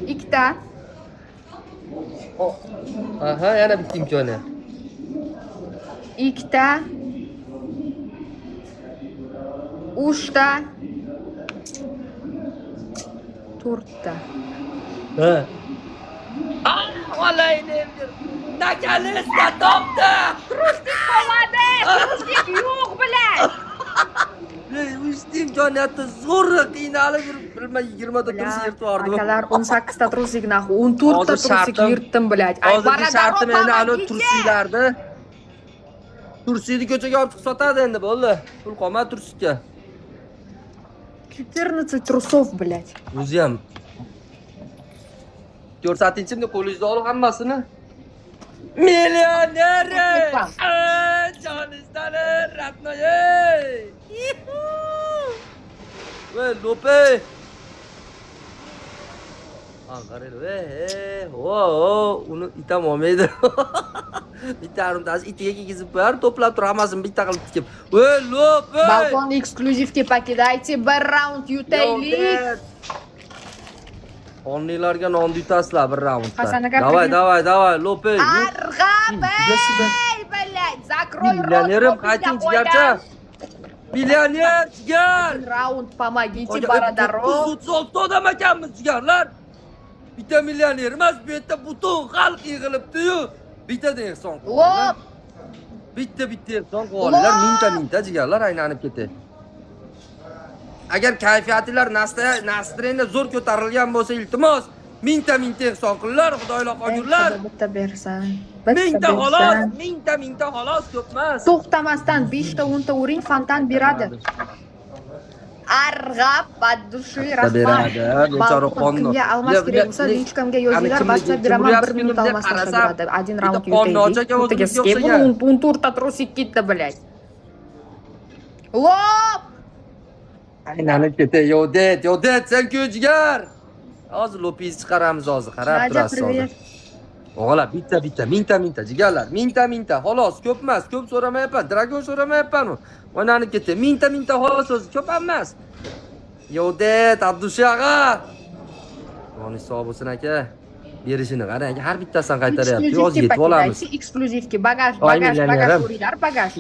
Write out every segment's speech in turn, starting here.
Ikkita. Aha, yana bitta imkoniyat. Ikkita. Uchta. To'rtta. Ha. Ah, olayni. Наконец-то topdi. Трусик qolmadi. Трусик yo'q, блядь. Uchta imkoniyatni zo'rg'a qiynalib yurib, bilmay 20 ta трусик yirtib yubordim. Akalar, 18 ta трусик нахуй, 14 ta Hozir трусик shartim- yirtdim, блядь. Ay, Hozirgi shartim endi anavi помогите. трусик larni. Трусик ni ko'chaga olib chiqib sotadi endi, bo'ldi. Pul qolmadi трусик ka. 14 трусов, блядь. O'zi ham. Ko'rsatingchi, endi qo'lingizda olib hammasini. Millioner! Jonizdan родной! Voy, lope! Ha, qarang, ey, ho, uni itam olmaydi. Bitta yarimtasi itiga kiygizib qo'yar, to'plab turib hammasini bitta qilib tikib. Voy, lope! Balkon эксклюзив ga покидайте, bir raund yutaylik. Qonlilarga non yutasizlar bir raundda. Hasan aka, Давай, привет. Давай, давай, lope. Arg'am, Nigasidan? ey, блядь, закрой рот. Millionerim, qayting, jigarcha. Millioner, jigar. Раунд, помогите, бародаров. 36 odam ekanmiz, jigarlar. Bitta millioner emas, bu yerda butun xalq yig'ilibdi-yu. Bittada ehson qilinglar. Lop! Bitta bitta ehson qilinglar, mingta mingta, jigarlar, aylanib ketdi. Agar kayfiyatinglar, настроение zo'r ko'tarilgan bo'lsa, iltimos, mingta mingta ehson qilinglar, xudoylar qolgurlar. Bitta bersan. Bitta Mingta xolos, bersan. Mingta mingta xolos, ko'p emas. To'xtamasdan 5 ta 10 ta uring, fontan beradi. Arg'ab, от души, rahmat. Beradi, bechora Balkon qonni. kimga almas kerak bo'lsa, личка mga yozinglar, WhatsApp beraman, bir minut almas tashlab beradi. Один раунд qonni yutaylik. och ekan, Ertaga o'zimizga skep, o'xshagan. 14 ta трусик ketdi, блядь. Lop! Aylanib ketay, yo ded, yo ded, sen ku, jigar. Hozir lopingizni chiqaramiz hozir, qarab Naja, turasiz hozir. привет. O'g'lar, bitta bitta, mingta mingta, jigarlar, mingta mingta, xolos, ko'p emas, ko'p so'ramayapman, dragon so'ramayapman. O'ynanib ketdi. Mingta mingta xolos o'zi, ko'p ham emas. Yo ded, Abdushi ag'a. Joningiz sog' bo'lsin, aka. Berishini qarang, har bittasidan qaytaryapti. Hozir Эксклюзив ga yetib olamiz. покидайте, эксклюзив ga bagaj, Oy, bagaj, bagaj millionerim. uringlar, bagaj.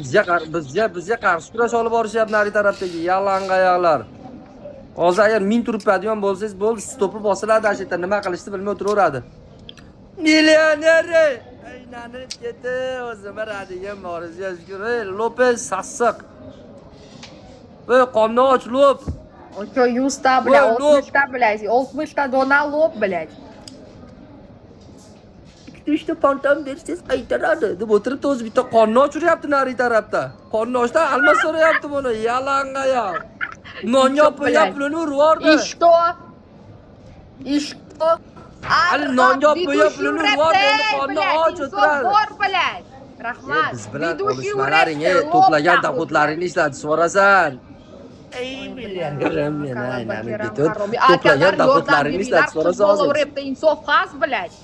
Bizga qarshi kurash olib borishyapti nari tarafdagi yalang'oyoqlar. Hozir agar ming turibadigan bo'lsangiz, bo'ldi, stopi bosiladi, ana shu yerda nima qilishni bilmay o'tiraveradi. Millioner! Aylanib ketdi, o'zim radigim borizga shukur. Ey, Lopez sassiq. Ey, qonni och, lop. Aka, 100 ta, бля, Voy, lop. 60 ta, блядь, 60 ta dona lop, блядь. Ikkita uchta fontan bersangiz qaytaradi deb o'tiribdi o'zi, bitta qonni ochiryapti nari tarafda. Qonni ochdan almas so'rayapti buni, yalang'oyoq. Nonga olib qo'ygan pulini urib yubordi. И что? И что? Hali nonga olib qo'ygan pulini urib yubordi, endi qorni och o'tiradi. Bor, блядь. Rahmat. Biz bilan Ведущий olishmalaring, uribdi, ey, to'plagan lop. доход laringni ishlatib yuborasan. Ey, millionerim meni aylanib ketib, to'plagan доход laringni ishlatib yuborasan hozir. Uribdi, insof xas, блядь.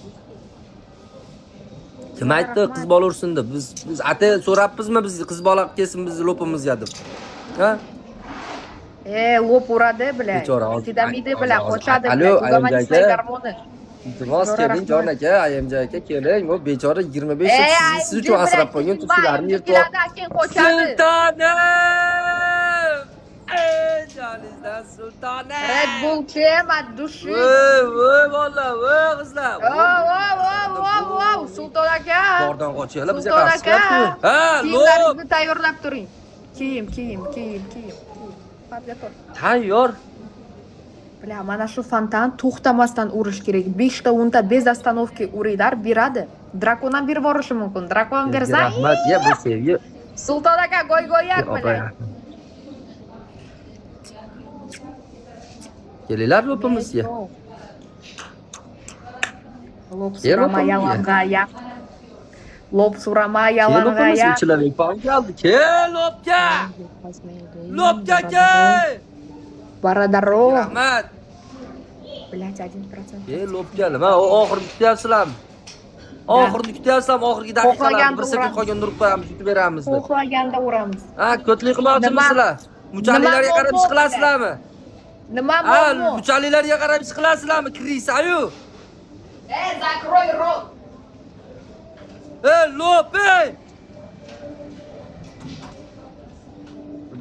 Kim aytdi qiz bola ursin deb? Biz ata so'rabmizmi, biz qiz bola kelsin bizni lopimizga deb? Ha? E, lop uradi, блядь. Bechora hozir- Chidamidi, hozir- блядь, hozir- qochadi, Alo, блядь. Угомони Ayimja свои aka. гормоны. Iltimos, Bechora, keling, jon rahmat. aka, Ayimja aka, keling. Bu bechora 25 E, siz uchun asrab qo'ygan трусик larni yirtib Keladi, keyin qochadi. Sultonim! Ey, joningizdan, sultonim! Red Bull чем от души. Voy, voy, bolalar, voy, qizlar. Vow, vow, vow, vow, vow, Sulton aka. Bordan qochinglar, bizga Sulton qarshi aka. chiqyapti. Ha, lop. Kiyimlaringizni tayyorlab turing. Kiyim, kiyim, kiyim, kiyim. Подготовь. Tayyor. Бля, mana shu fontan to'xtamasdan urish kerak. 5 ta 10 ta без остановки uringlar, beradi. Drakon ham berib yuborishi mumkin. Drakon bersa, Rahmat, ya bu sevgi. Sulton aka go'y-go'yak Opa. bilan. Kelinglar lopimizga. Lop Kel surama lopimizga. yalang'oyoq. Lop surama Kel lopimizga, yalang'oyoq. Chilavek pon keldi. Kel lopga. Lopga kel. Baradaro. Rahmat. Блять, 1%. Kel lopga, nima? O oxirini kutyapsizlarmi? Oxirini kutyapsizlarmi? Oxirgi daqiqalarda Xohlaganda bir sekund uramiz. Qolganda urib qo'yamiz, yutib beramiz deb. Xohlaganda uramiz. Ha, ko'tlik qilmoqchimisizlar? Muchalilarga qarab ish qilasizlarmi? Nima Ha, muammo? Muchalilarga qarab ish qilasizlarmi? Krisayu. Ey, закрой рот. Ey, lop, ey!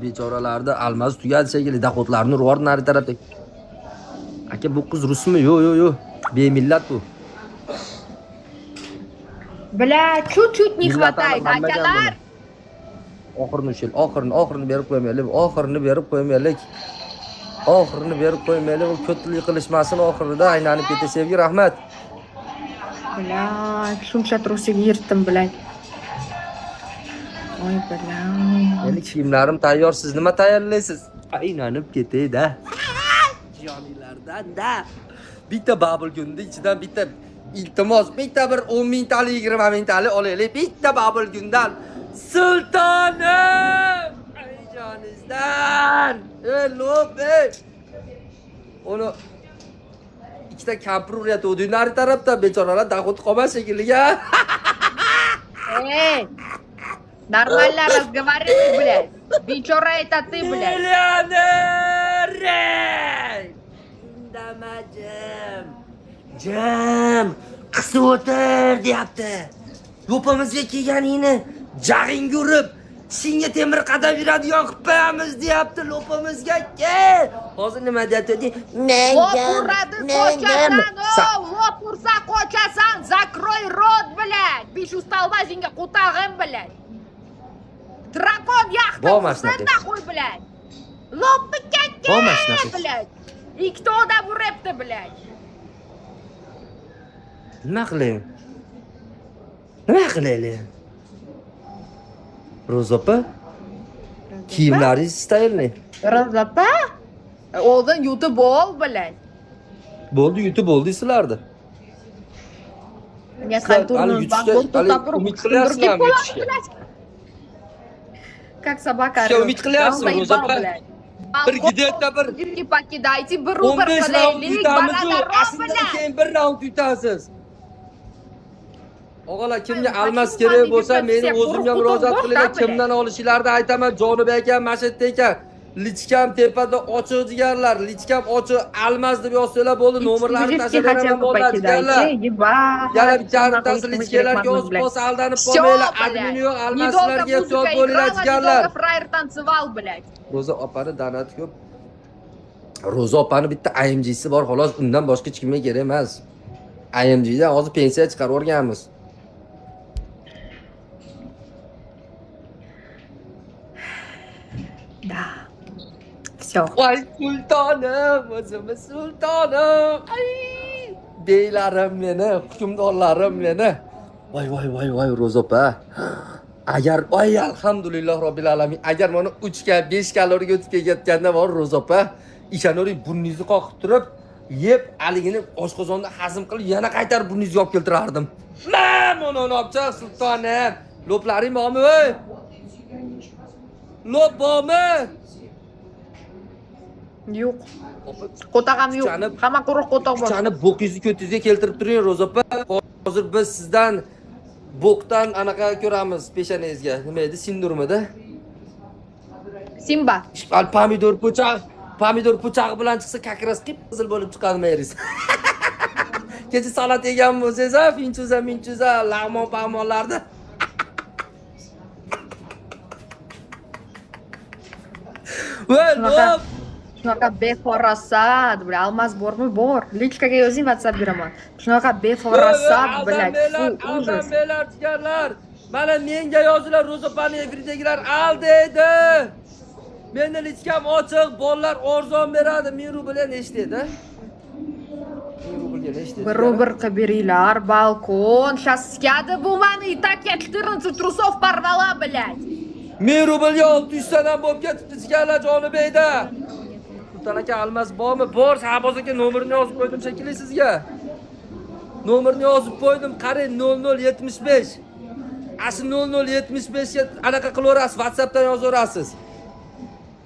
Bechoralarda almaz tugadi shekilli, доход larni urib nari tarafda. Aka, bu qiz rusmi? Yo'q, yo'q, yo'q. Bemillat bu. Бля, чуть-чуть не Millat хватает, aniqlanmagan akalar. buni. Oxirini ushil, oxirini, oxirini berib qo'ymaylik, oxirini berib qo'ymaylik. Oxirini berib qo'ymaylik, u ko'tlik qilishmasin, oxirida aylanib ketdi. Sevgi, rahmat. Бля, shuncha трусик yirtdim, блядь. Oy, бля. Endi kiyimlarim tayyor, siz nima tayyorlaysiz? Aylanib ketay-da. Joninglardan-da. Bitta bubble gunni ichidan bitta, iltimos, bitta bir 10 mingtalik, 20 mingtalik olaylik. Bitta bubble gundan. Sultonim! Ay joningizdan. Ey, lop, ey. Uni ikkita kampir uryapti nari tarafda, bechoralar доход qolmas shekilli. Эй! Нормально разговаривай, блядь. Бичора это ты, блядь. Millioner! Indama, jim. Jim. Qisib o'tir deyapti. Yo'pamizga kelganingni jag'ingga urib, tishingga temir qadab yuradigan qilib qo'yamiz deyapti lo'pamizga kel. Hozir nima deyapti? Lop uradi, qochasan, o, lop ursa qochasan. Закрой рот, блядь. Bishu stolbazinga qutag'im, блядь. Дракон yaxta Bo'lmas ursin, shunaqa. нахуй, блядь. Lopni Bo'lmas kakka, shunaqa. блядь. Ikkita odam uryapti, блядь. Nima qilay? Nima qilaylik? Ro'za opa, kiyimlaringiz стильный. Ro'za opa? Oldin yutib ol, блядь. Bo'ldi, yutib bo'ldi sizlarni. Нет, Sizlar hali hali turni yutishga balkon hali to'xtab turib, umid qilyapsizlarmi yutishga? Как собака Yutishga орёт. Umid qilyapsizmi, Заебал, Ro'za opa? блядь. Bir где-то bir Не покидайте, bir rubl 15 raund qilaylik, yutamiz-u, baradar, aslida блядь. keyin bir raund yutasiz. Og'alar, kimga Почему almas kerak вам bo'lsa, не meni всех o'zimga quruq murojaat qutuq qilinglar, bo'sh, kimdan olishinglarni aytaman. Jonibek aka mana shu yerda ekan. Личка m tepada ochiq, jigarlar, личка m ochiq, almas deb yozsanglar bo'ldi, nomerlarni tashlab beraman, bolalar, jigarlar. Yana bitta yarimtasi личка larga yozib qolsa, aldanib qolmanglar, admini yo'q, almaslarga ehtiyot bo'linglar, jigarlar. Фраер танцевал, блядь. Ro'za opani donati ko'p. Ro'za opani bitta AMG'si bor, xolos, undan boshqa hech kimga kerak emas. AMG'dan hozir pensiya chiqarib yuborganmiz. Да. Все. Voy sultonim, o'zimiz sultonim. Ay, beylarim meni, hukmdorlarim meni. Voy voy voy voy, Ro'za opa. Agar, voy, alhamdulillah robbil alamin. Agar mana 3 ga, 5 kaloriga o'tib kelayotganda bor Ro'za opa, ishonavering, burningizni qoqib turib, yeb, haligini oshqozonda hazm qilib, yana qaytarib burningizga olib keltirardim. Ma, mana uni olib chiq, sultonim. Lo'plaring bormi, ey? Lo'p bormi? Yo'q. Qo'tag'am yo'q. Kuchani- Hamma quruq qo'toq bor. Kuchani bo'qingizni ko'tingizga keltirib turing, Ro'za opa. Hozir biz sizdan bo'qdan anaqa ko'ramiz peshonangizga. Nima edi? Sindurmidi? Simba. Hali pomidor po'chaq, pomidor po'chog'i bilan chiqsa, как раз qip-qizil bo'lib chiqadi meringiz. Kecha salat yegan bo'lsangiz, ha, finchuza, minchuza, lag'mon pag'monlarni. Voy, Shunaqa lop! shunaqa befarosat, бля, алмаз bormi? Bor. Личка ga yozing, WhatsApp beraman. Shunaqa befarosat, блядь. Aldanmanglar, Фу, ужас. aldanmanglar, jigarlar. Mana menga yozinglar, Ro'za opani efirdagilar aldaydi. Meni личка m ochiq, bolalar arzon beradi. 1000 rublga nechta edi? 1000 rublga nechta edi? Bir rubl qilib beringlar, balkon. Сейчас sikadi bu mani. И так я 14 трусов порвала, блядь. 1000 rublga 600 tadan bo'lib ketibdi, jigarlar, Jonibekda. Sulton aka, almas bormi? Bor, Shahboz aka, nomerini yozib qo'ydim shekilli sizga. Nomerini yozib qo'ydim, qarang, 0075. Ashu 0075 ga anaqa qilaverasiz, WhatsAppdan yozaverasiz.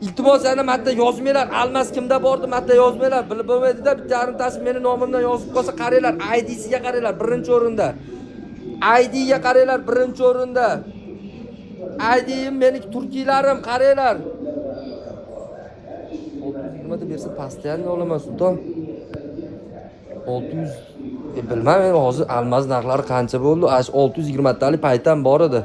Iltimos, yana marta yozmanglar, almas kimda bor deb marta yozmanglar. Bilib bo'lmaydida, bitta yarimtasi meni nomimdan yozib qolsa, qaranglar, IDsiga qaranglar, birinchi o'rinda. IDga qaranglar, birinchi o'rinda. IDim meni turkiylarim, qaranglar. 620 ta bersa, постоянно olaman, Sulton. 600, bilmadim endi, hozir алмаз narxlari qancha bo'ldi? Ash 620 talik paytam bor edi.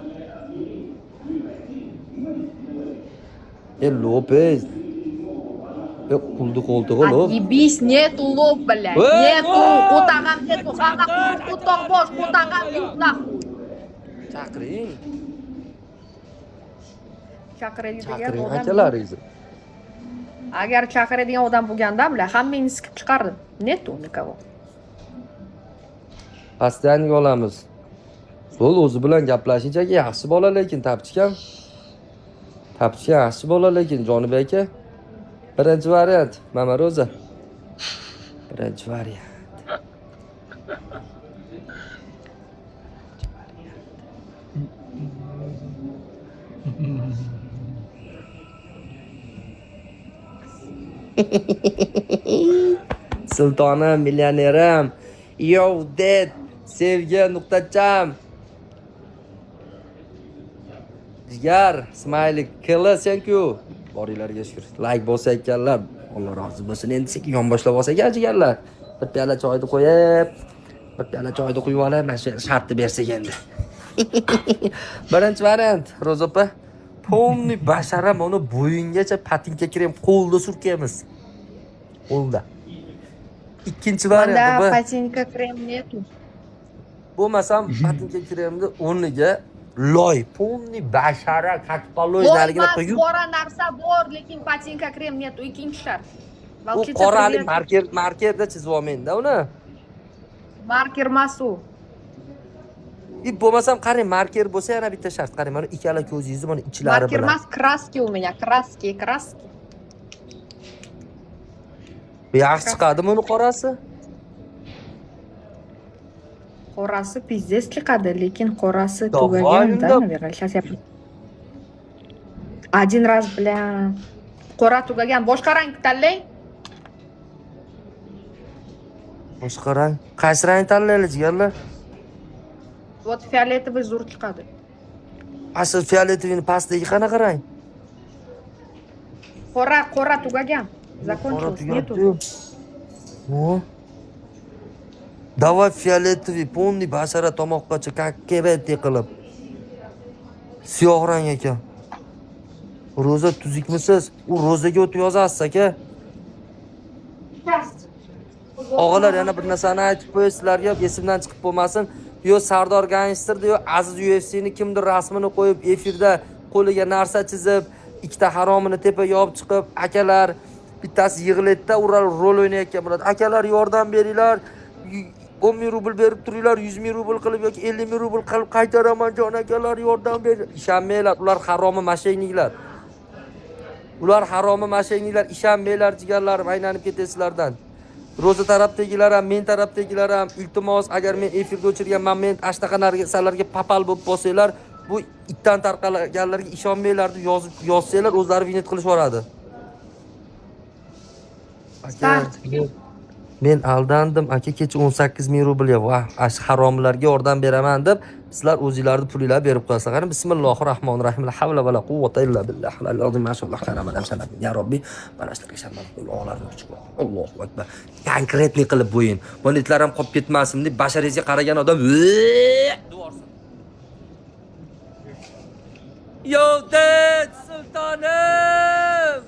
Lopez. Quldi qo'ltig'i lop. Отъебись, нету лоб, блядь. Ey, Нету, voy! Qo'tag'am нету, hamma qo'toq bosh, qo'tag'am yo'q нахуй. Chaqiring. Chaqiradigan Chaqiring odam yo'q. akalaringizni. Agar chaqiradigan odam bo'lganda, бля, hammangni sikib chiqardim. Нету никого. Постоянно olamiz. Bo'ldi, o'zi bilan gaplashing aka, yaxshi bola lekin tapchikam. Tapchika yaxshi bola lekin, Jonibek aka. Birinchi variant, Mama Roza. Birinchi variant. Birinchi variant. Sultonim, millionerim. Yo, ded, sevgi nuqtacham. Jigar, smiley, killa, thank you. Boringlarga shukur. Like bosayotganlar, Alloh rozi bo'lsin. Endi sekin yonboshlab olsak, jigarlar. Bir piyola choyni qo'yib, bir piyola choyni quyib olib, mana shu shartni bersak endi. Birinchi variant, Ro'za opa. Полный bashara mana bo'yingacha patinka krem qo'lda surkamiz. Qo'lda. Ikkinchi variant Manda bu. Patinka krem нету. Bo'lmasam patinka kremni o'rniga loy, полный bashara как положено Loy narigina emas, quyib, qora narsa bor, lekin patinka krem нету. Ikkinchi shart. U Волчица, qorali привет. Marker, markerda chizib olmaydi uni. Marker emas u. И bo'lmasam qarang, marker bo'lsa yana bitta shart. Qarang, mana ikkala ko'zingizni mana ichlari Marker bilan. Emas, краски у меня, краски, краски. Yaxshi chiqadimi uni qorasi? Qorasi пиздец chiqadi, lekin qorasi Давай tugagan, да, unda. Наверное. Сейчас я один раз, бля. Qora tugagan, boshqa rang tanlang. Boshqa rang. Qaysi rang tanlaylik, jigarlar? Вот фиолетовый zo'r chiqadi. Asl фиолетовый ni pastdagi qanaqa rang? Qora, qora tugagan. Qora Закончилось, нету. tugabdi. O. Давай фиолетовый, полный bashara tomoqqacha как kebetti qilib. Siyoh rang ekan. Ro'za, tuzukmisiz? U ro'zaga o'tib yozasiz, aka. Og'alar, yana bir narsani aytib qo'yay sizlarga, esimdan chiqib bo'lmasin. Yo Sardor gangsterdi, yo Aziz UFCni kimdir rasmini qo'yib, efirda qo'liga narsa chizib, ikkita haromini tepaga olib chiqib, akalar, bittasi yig'laydida, ular rol o'ynayotgan bo'ladi. Akalar, yordam beringlar. 10 ming rubl berib turinglar, 100 ming rubl qilib yoki 50 ming rubl qilib qaytaraman, jon akalar, yordam ber. Ishonmanglar, ular haromi мошенник lar. Ular haromi мошенник lar, ishonmanglar, jigarlarim, aylanib ketasizlardan. Ro'za tarafdagilar ham, men tarafdagilar ham, iltimos, agar men efirda o'chirgan moment shunaqa narsalarga попал bo'lib qolsanglar, bu itdan tarqalganlarga ishonmanglar deb yozib yozsanglar, o'zlari винить qilishib yuboradi. Aka, Start. men aldandim, aka, kecha 18 ming rublga, vah, ash haromlarga yordam beraman deb sizlar o'zinglarni pulinglarni berib qo'yasizlar. Qarang, bismillohir rohmanir rohim. La havla va la quvvata illa billah. Al mashalloh, ya robbi, mana shularga sharmanda qo'y, og'larni kuchi bor. Allohu akbar. Конкретный qilib bo'yin. Mana itlar ham qolib ketmasin deb basharingizga qaragan odam deb. Yo, ded, sultonim.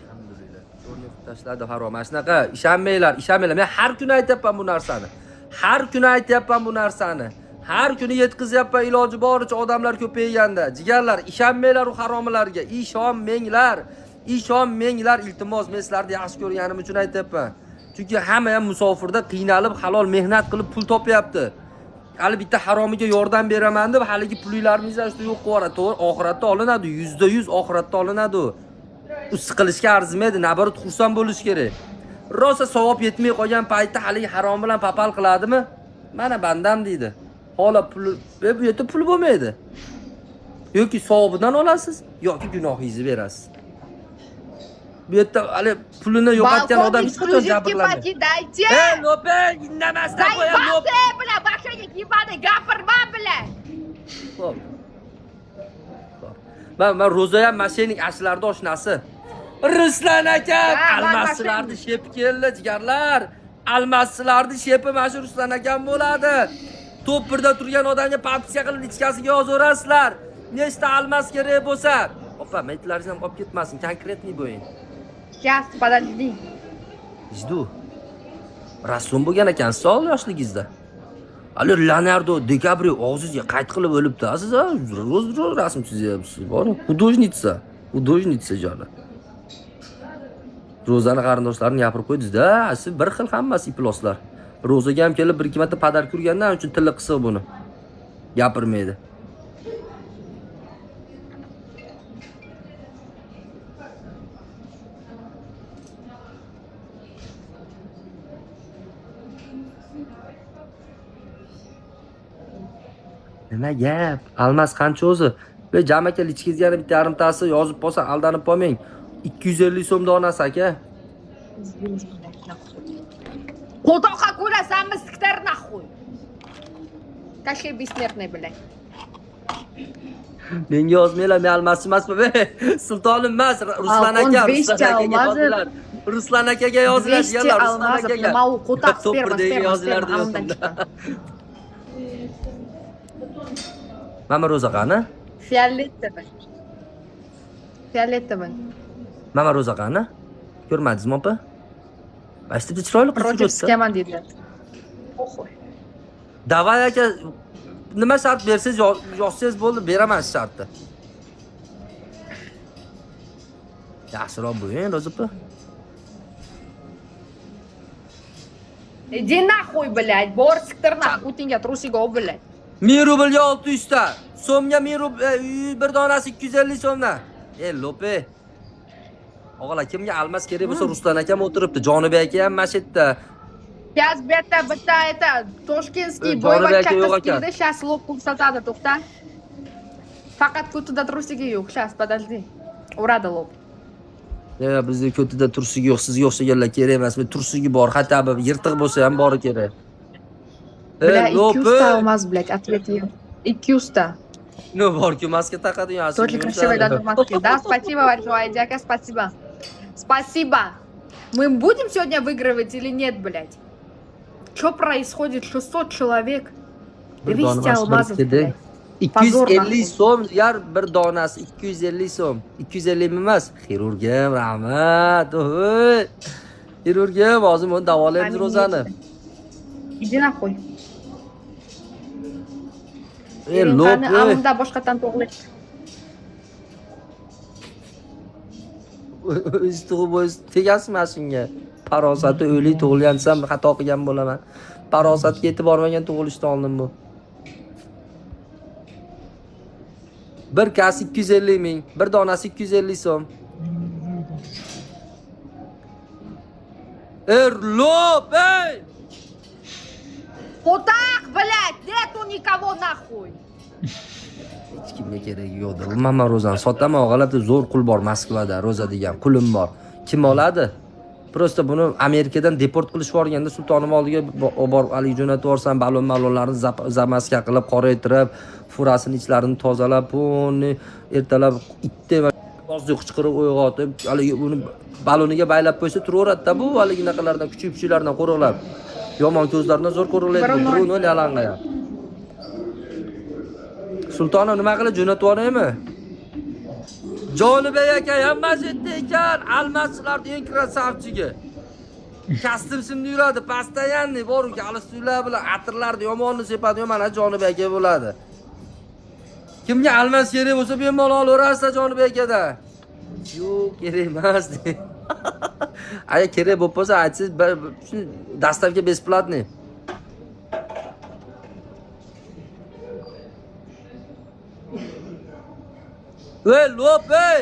Alhamdulillah. Cho'rni qilib tashladi harom. Mana shunaqa ishonmanglar, ishonmanglar. Men har kuni aytyapman bu narsani. Har kuni aytyapman bu narsani. Har kuni yetkazyapman iloji boricha, odamlar ko'payganda. Jigarlar, ishonmanglar u haromilarga. Ishonmanglar. Ishonmanglar, iltimos, men sizlarni yaxshi ko'rganim uchun aytyapman. Chunki hamma ham musofirda qiynalib, halol mehnat qilib pul topyapti. Hali bitta haromiga yordam beraman deb haligi pulinglarni shu yo'q qilib yuboradi. To'g'ri, oxiratda olinadi, 100% oxiratda olinadi u. U siqilishga arzimaydi, наоборот, xursand bo'lish kerak. Rosa savob yetmay qolgan paytda haligi harom bilan попал qiladimi? Mana bandam deydi. Xola puli, bu yerda pul bo'lmaydi. Yoki savobidan olasiz, yoki gunohingizni berasiz. Bu yerda hali pulini yo'qotgan odam hech qachon Эксклюзивки jabrlanmaydi. Покидайте. Ey, lo'pa, indamasdan qo'yam, lo'p. Заебался, бля, мошенник ебаный, gapirma, бля. Xo'p. Xo'p. Man Ro'za ham mashenik, ashlarni oshnasi. Ruslan aka, Ha, man almaschilarni shepi keldi, jigarlar. Almaschilarni shepi mana shu Ruslan akam bo'ladi. Top birda turgan odamga подписка qilib ichkasiga yozaverasizlar. Nechta almas kerak bo'lsa. Opa, maytlaringiz ham qolib ketmasin, конкретный bo'yin. Сейчас, подожди. Жду. Rassom bo'lgan ekansiz sol yoshligingizda. Ali Leonardo DiCaprio og'zingizga qayt qilib o'libdi, siz ha? Ro'z ro'z rasm chizyapsiz. Bor, художница, художница joni. Ro'zani qarindoshlarini gapirib qo'ydingiz-da, siz bir xil hammasi ifloslar. Ro'zaga ham kelib bir ikki marta подарка urgandan uchun tili qisiq buni. Gapirmaydi. Nima gap? Almas qancha o'zi? Ve jam aka lichkizga yana bitta yarimtasi yozib qolsa aldanib qolmang. 250 so'm donasi aka. Qo'toqqa ko'rasanmi, siktir нахуй. Кощей бессмертный, блядь. Menga yozmanglar, men almaschi emasman. Be, Sultonim emas, Ruslan aka, 200 Ruslan akaga алмазов. yozinglar. Ruslan akaga yozinglar, 200 jigarlar, Ruslan алмазов. akaga. Nima u qo'taq Top sperma, birdagi sperma, yozinglar sperma, deyaptim. undan chiqqan. Mama Ro'za qani? Фиолетовый. Фиолетовый. Mama Ro'za qani? Ko'rmadingizmi opa? Mana shu yerda chiroyli qiz Против turibdi. sikaman dedilar. Похуй. Давай aka, nima shart bersangiz yozsangiz bo'ldi, beraman shu shartni. Yaxshiroq bo'ling, Ro'za opa. Иди нахуй, блядь. Bor siktir нахуй. O'tingga trusiga ol, блядь. 1000 rublga 600 ta. So'mga 1000 rubl, bir donasi 250 so'mdan. E, lope. Og'alar, kimga almas kerak bo'lsa, Ruslan akam o'tiribdi, Jonibek aka ham mana shu yerda. Сейчас bitta bitta это Toshkentskiy Jonibek boyvachcha aka yo'q qiz ekan. keldi, сейчас лоб ko'rsatadi, to'xta. Faqat ko'tida trusigi yo'q, сейчас, подожди. Uradi лоб. Ya, bizni ko'tida tursigi yo'q, sizga o'xshaganlar kerak emas. Men tursigi bor, хотя бы yirtiq bo'lsa ham bori kerak. E, Бля, lope. 200 ta алмаз, блядь, ответ yo'q. 200 ta. Ну, borku maska taqadigan. Тоже красивая даже в Москве. Да, спасибо большое, Айдяка, спасибо. Спасибо. Мы будем сегодня выигрывать или нет, блядь? Что происходит? 600 человек. 200 алмазов, блядь. Позор, 250 so'm yar bir donasi 250 so'm. 250 ming emas. Xirurgim, rahmat. Oy. Xirurgim, hozir buni davolaymiz Ro'zani. Иди нахуй. E, lo'p. Qani, unda boshqatdan to'g'ri. O'zi tug'ib o'zi tegasizmi mana shunga? Farosati o'lik tug'ilgan desam xato qilgan bo'laman. Farosatga yetib bormagan tug'ilishdan oldin bu. Bir kas 250 ming, bir donasi 250 so'm. Erlop, ey! Qo'taq, блядь, нету никого нахуй. Hech kimga keragi yo'qdir. Bu Mama Ro'zani sotaman, og'alar, zo'r qul bor Moskvada, Ro'za degan qulim bor. Kim oladi? Просто buni Amerikadan deport qilishib yuborganda sultonim oldiga olib borib haligi jo'natib yuborsam, balon malonlarni замазка qilib, qoraytirib, furasini ichlarini tozalab, puni ertalab itdek og'zi qichqirib uyg'otib, haligi uni baloniga baylab qo'ysa turaveradida bu haligi naqalardan, kuchuk puchuklardan qo'riqlab. Yomon ko'zlardan zo'r qo'riqlaydi bu. Bruno. Bruno yalang'a. Sultonim nima qilib jo'natib yuboraymi? Jonibek aka hammasi yerda ekan, almaschilarning eng красавчик i. Kostyum simda yuradi, постоянный bor u galstuklar bilan atirlarni yomonni sepadi, mana Jonibek aka bo'ladi. Kimga almas kerak bo'lsa bemalol olaverasizlar Jonibek akada. Yo'q, kerak emas. Agar kerak bo'lib qolsa aytsangiz, доставка бесплатный. Ey, lop, ey!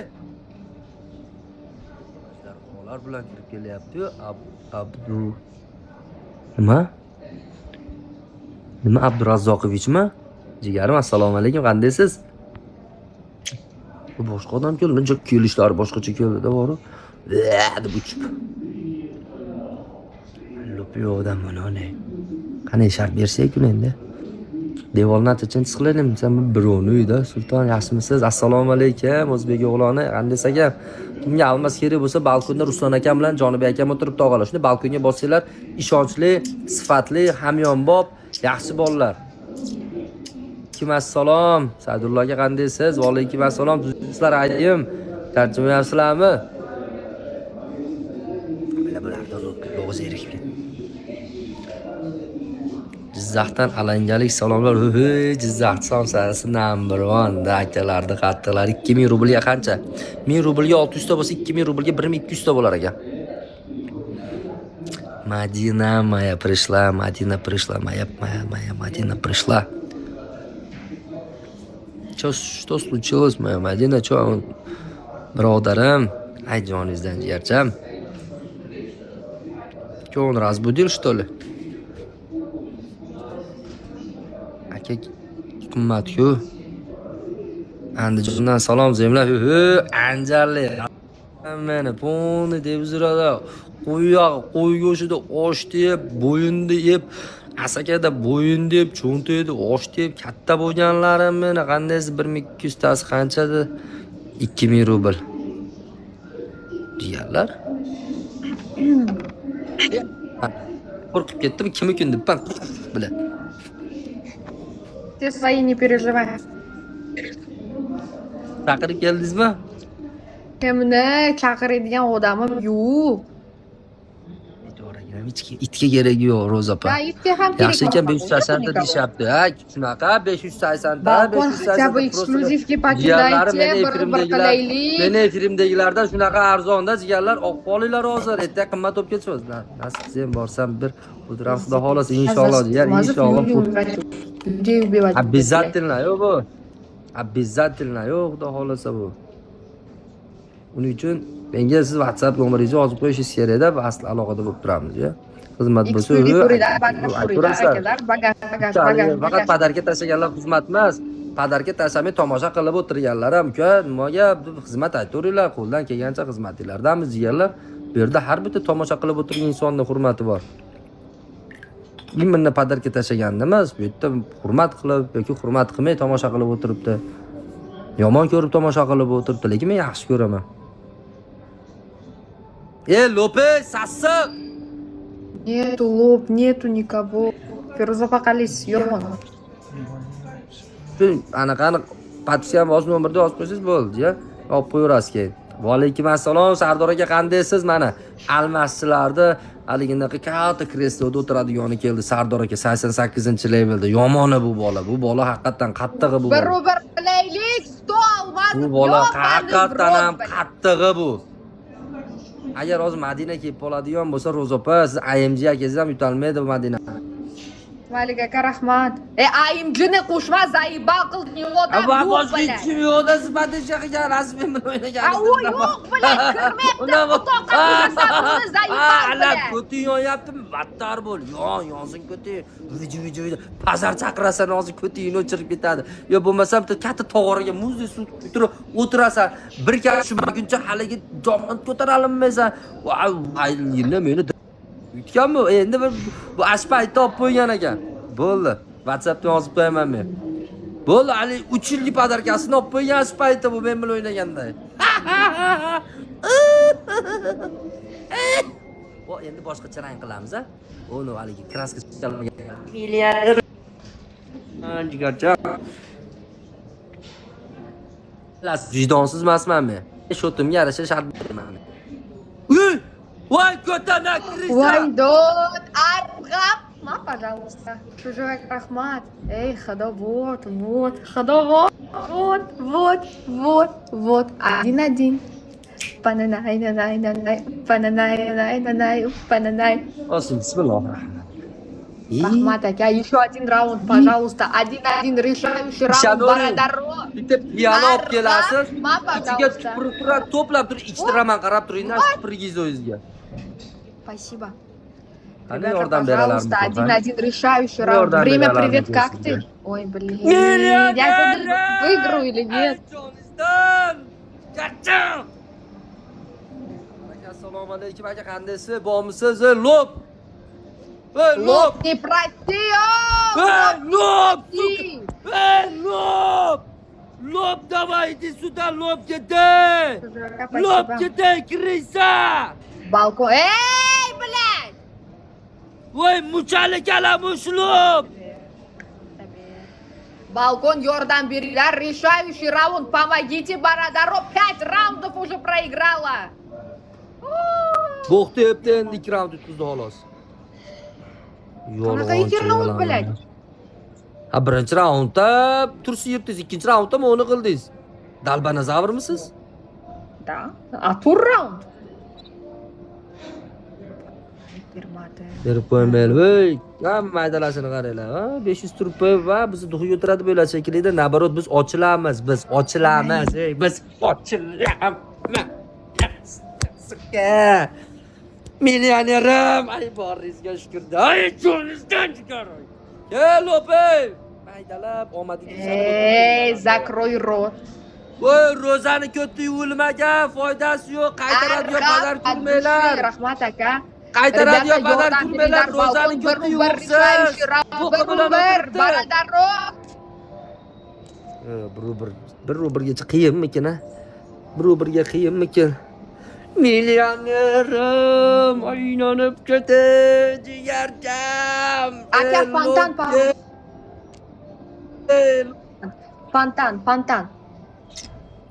Ular bilan kirib kelyapti-yu, Abdu. Nima? Nima Abdurazzoqovichmi? Jigarim, assalomu alaykum, qandaysiz? Bu boshqa odam keldi, kelishlari boshqacha keldi-da, borib. Deb uchib. Lop yo'qdan buni ne? Qanday shart bersak endi? Devorni tinch qilaylik desam, birovni uyida. Sulton, yaxshimisiz? Assalomu alaykum, o'zbek o'g'loni, qandaysiz aka? Kimga almas kerak bo'lsa, balkonda Ruslan akam bilan Jonibek akam o'tiribdi, og'alar. Shunda balkonga bossanglar, ishonchli, sifatli, hamyonbop, yaxshi bolalar. Alaykum assalom. Sadulla aka, qandaysiz? Va alaykum assalom. Tuzukmisizlar, ayim? Charchamayapsizlarmi? Bila bularda bo'g'iz erikib ketdi. Jizzaxdan alangalik salomlar. Hey, Jizzax somsasi number 1 da akalarni qattiqlari. 2000 rublga qancha? 1000 rublga 600 ta bo'lsa, 2000 rublga 1200 ta bo'lar ekan. Madina моя пришла, Madina пришла, моя, моя, моя Madina пришла. Что, что случилось, моя Madina? Что, birodarim? Ay, joningizdan, jigarcham. Что, он разбудил, что ли? Aka, qimmat-ku. Andijondan salom, zemlak. Anjarli. Meni полный deb uzrada. Qo'y qo'y go'shtida osh deb, bo'yinni yeb, Asakada bo'yin deb, cho'ntagida osh deb katta bo'lganlarim meni. Qandaysi 1200 tasi qanchada? 2000 rubl. Jigarlar. Qo'rqib ketdim, kim ekan debman. Bila. Все свои, не переживай. Chaqirib keldingizmi? Kimni chaqiradigan odamim yo'q. Bechoragina, hech kim itga keragi yo'q, Ro'za opa. Ya, itga ham kerak. Yaxshi ekan, 580 ta deyishyapti. Ha, shunaqa 580 ta, Balkon 580 хотя бы ta. Эксклюзивga Jigarlari покидайте, meni bir bir efirimdagilar, qilaylik. meni efirimdagilardan shunaqa arzonda, jigarlar, olib qolinglar hozir. Ertaga qimmat bo'lib ketishadi. Nasib sen borsam bir o'tiramiz, xudo xohlasa, inshaalloh, jigar, inshaalloh. Людей убивать. Обязательно yo'q bu. Обязательно yo'q, xudo xohlasa bu. Uning uchun menga siz WhatsApp nomeringizni yozib qo'yishingiz kerakda, asli aloqada bo'lib turamiz, ya. Xizmat bo'lsa, Эксклюзив ko'ringlar, bagaj ko'ringlar, aytaverasan. Akalar, bagaj, bagaj, bagaj, Faqat bagaj. Подарка tashlaganlar xizmat emas. Подарка tashlamay tomosha qilib o'tirganlar ham, uka, nimaga deb xizmat aytaveringlar, qo'ldan kelgancha xizmatinglardamiz, jigarlar. Bu yerda har bitta tomosha qilib o'tirgan insonni hurmati bor. Именно подарка tashlaganda emas, bu yerda hurmat qilib yoki hurmat qilmay tomosha qilib o'tiribdi. Yomon ko'rib tomosha qilib o'tiribdi, lekin men yaxshi ko'raman. E, Lopez, sassiq! Нету лоб, нету никого. Feruza opa, qalaysiz? Yo'q. Shu anaqani подписка ham hozir nomerda yozib qo'ysangiz bo'ldi, ya. Olib qo'yaverasiz keyin. Va alaykum assalom, Sardor aka, qandaysiz? Mana almaschilarni haliginaqa katta kresloda o'tiradigani keldi Sardor aka, 88-levelda. Yomoni bu bola. Bu bola haqiqatdan qattig'i bu bola. Bir qilaylik, 100 алмазов. Bu bola ёбаный в haqiqatdan рот, ham блядь. qattig'i bu. Agar hozir Madina kelib qoladigan bo'lsa, Ro'za opa, siz AMG akangiz ham yutolmaydi bu Madina. Malik aka, rahmat. E, AMGni qo'shma, заебал qilding, odam yo'q, Boshqa блядь. hech kim yo'qda, sifatida qilgan rasmiy bilan o'ynagan. A, u yo'q, блядь, kirmayapti. O'toqqa ko'rsa, заебал, Ala блядь. Ko'ting yonyaptimi? Battar bo'l. Yon, yonsin ko'ting. Viji viji viji. Pazar chaqirasan, hozir ko'tingni o'chirib ketadi. Yo bo'lmasa bitta katta tog'oraga muzdek suv turib o'tirasan. Bir karra tushmaguncha haligi jomon ko'tara olmaysan. Voy, meni yutganmi? Endi bir bu ashpaytni olib qo'ygan ekan. Bo'ldi. WhatsAppdan yozib qo'yaman men. Bo'ldi, hali 3 yillik подарка sini olib qo'ygan shu paytda bu men bilan o'ynaganda. O, endi boshqacha rang qilamiz, a? Uni haligi краска chiqarilmagan. Milliarder. Jigarcha. Xullas, vijdonsiz emasman men. Счёт imga yarasha shart beraman. Uy! Voy, ko'tana крыса! Voy, dod, arg'am. Ma, пожалуйста. Чужой, rahmat. Ey, xudo, вот, вот, xudo, вот, вот, вот, вот, вот. Один-один. Пананай, нанай, нанай, пананай, нанай, нанай, пананай. Olsun, bismillah. Rahmat aka, еще один раунд, пожалуйста. Один-один, решающий раунд, Ishonavering. Baradaro. Bitta piyola olib kelasiz. Ma, Ichiga пожалуйста. tupurib turadi, to'plab turib ichtiraman, qarab turinglar, tupurgingiz o'zingizga. Спасибо. Qani Ребята, yordam пожалуйста, beralarmikin? один-один решающий раунд. Yordam Время, beralarmikin привет, как sizga? ты? Ой, блин. Я сегодня выиграю или нет? Jonizdan! Charcham! Aka, assalomu alaykum aka, qandaysiz? Bormisiz? Ey, Lop! Ey, лоб! Не проси! Ey, лоб! Проси! Ey, лоб! Лоб, давай, иди сюда, лоб ketay! Лоб ketay, крыса! Balkon. Ey, блядь! Voy, muchali kalamush лоб! Balkon yordam beringlar. Решающий раунд. Помогите, Барадаро. 5 раундов уже проиграла. Bo'xti epti, endi 2 raund yutqizdi xolos. Qanaqa ikki raund, блядь? Ha, birinchi raundda tursi yurtdingiz, ikkinchi raundda uni qildingiz. Dalbanazavrmisiz? Да. А tur raund. Bermadi. Berib qo'ymayli. Voy, hamma maydalashini qaranglar. Ha, 500 turibdi va bizni дух i o'tiradi bo'ladi shekilli. Наоборот, biz ochilamiz, biz ochilamiz. Ey, biz ochilamiz. Сука. Millionerim. Ay, boringizga shukur. Ay, joningizdan chiqar. Kel, opey. Maydalab omadingizni. Ey, закрой рот. Voy, ro'zani ko'ti yuvilmagan, foydasi yo'q. Qaytaradigan подарка urmanglar. Rahmat aka. Qaytaradigan подарка urmanglar, ro'zani ko'ti yuvibsiz. Bir bilan bir o'tiribdi. Baradaro. Bir bir bir birgacha qiyinmikin, a? Bir birga qiyinmikin? Millionerim aylanib ketdi, jigarcham. Aka, fontan, fontan, fontan.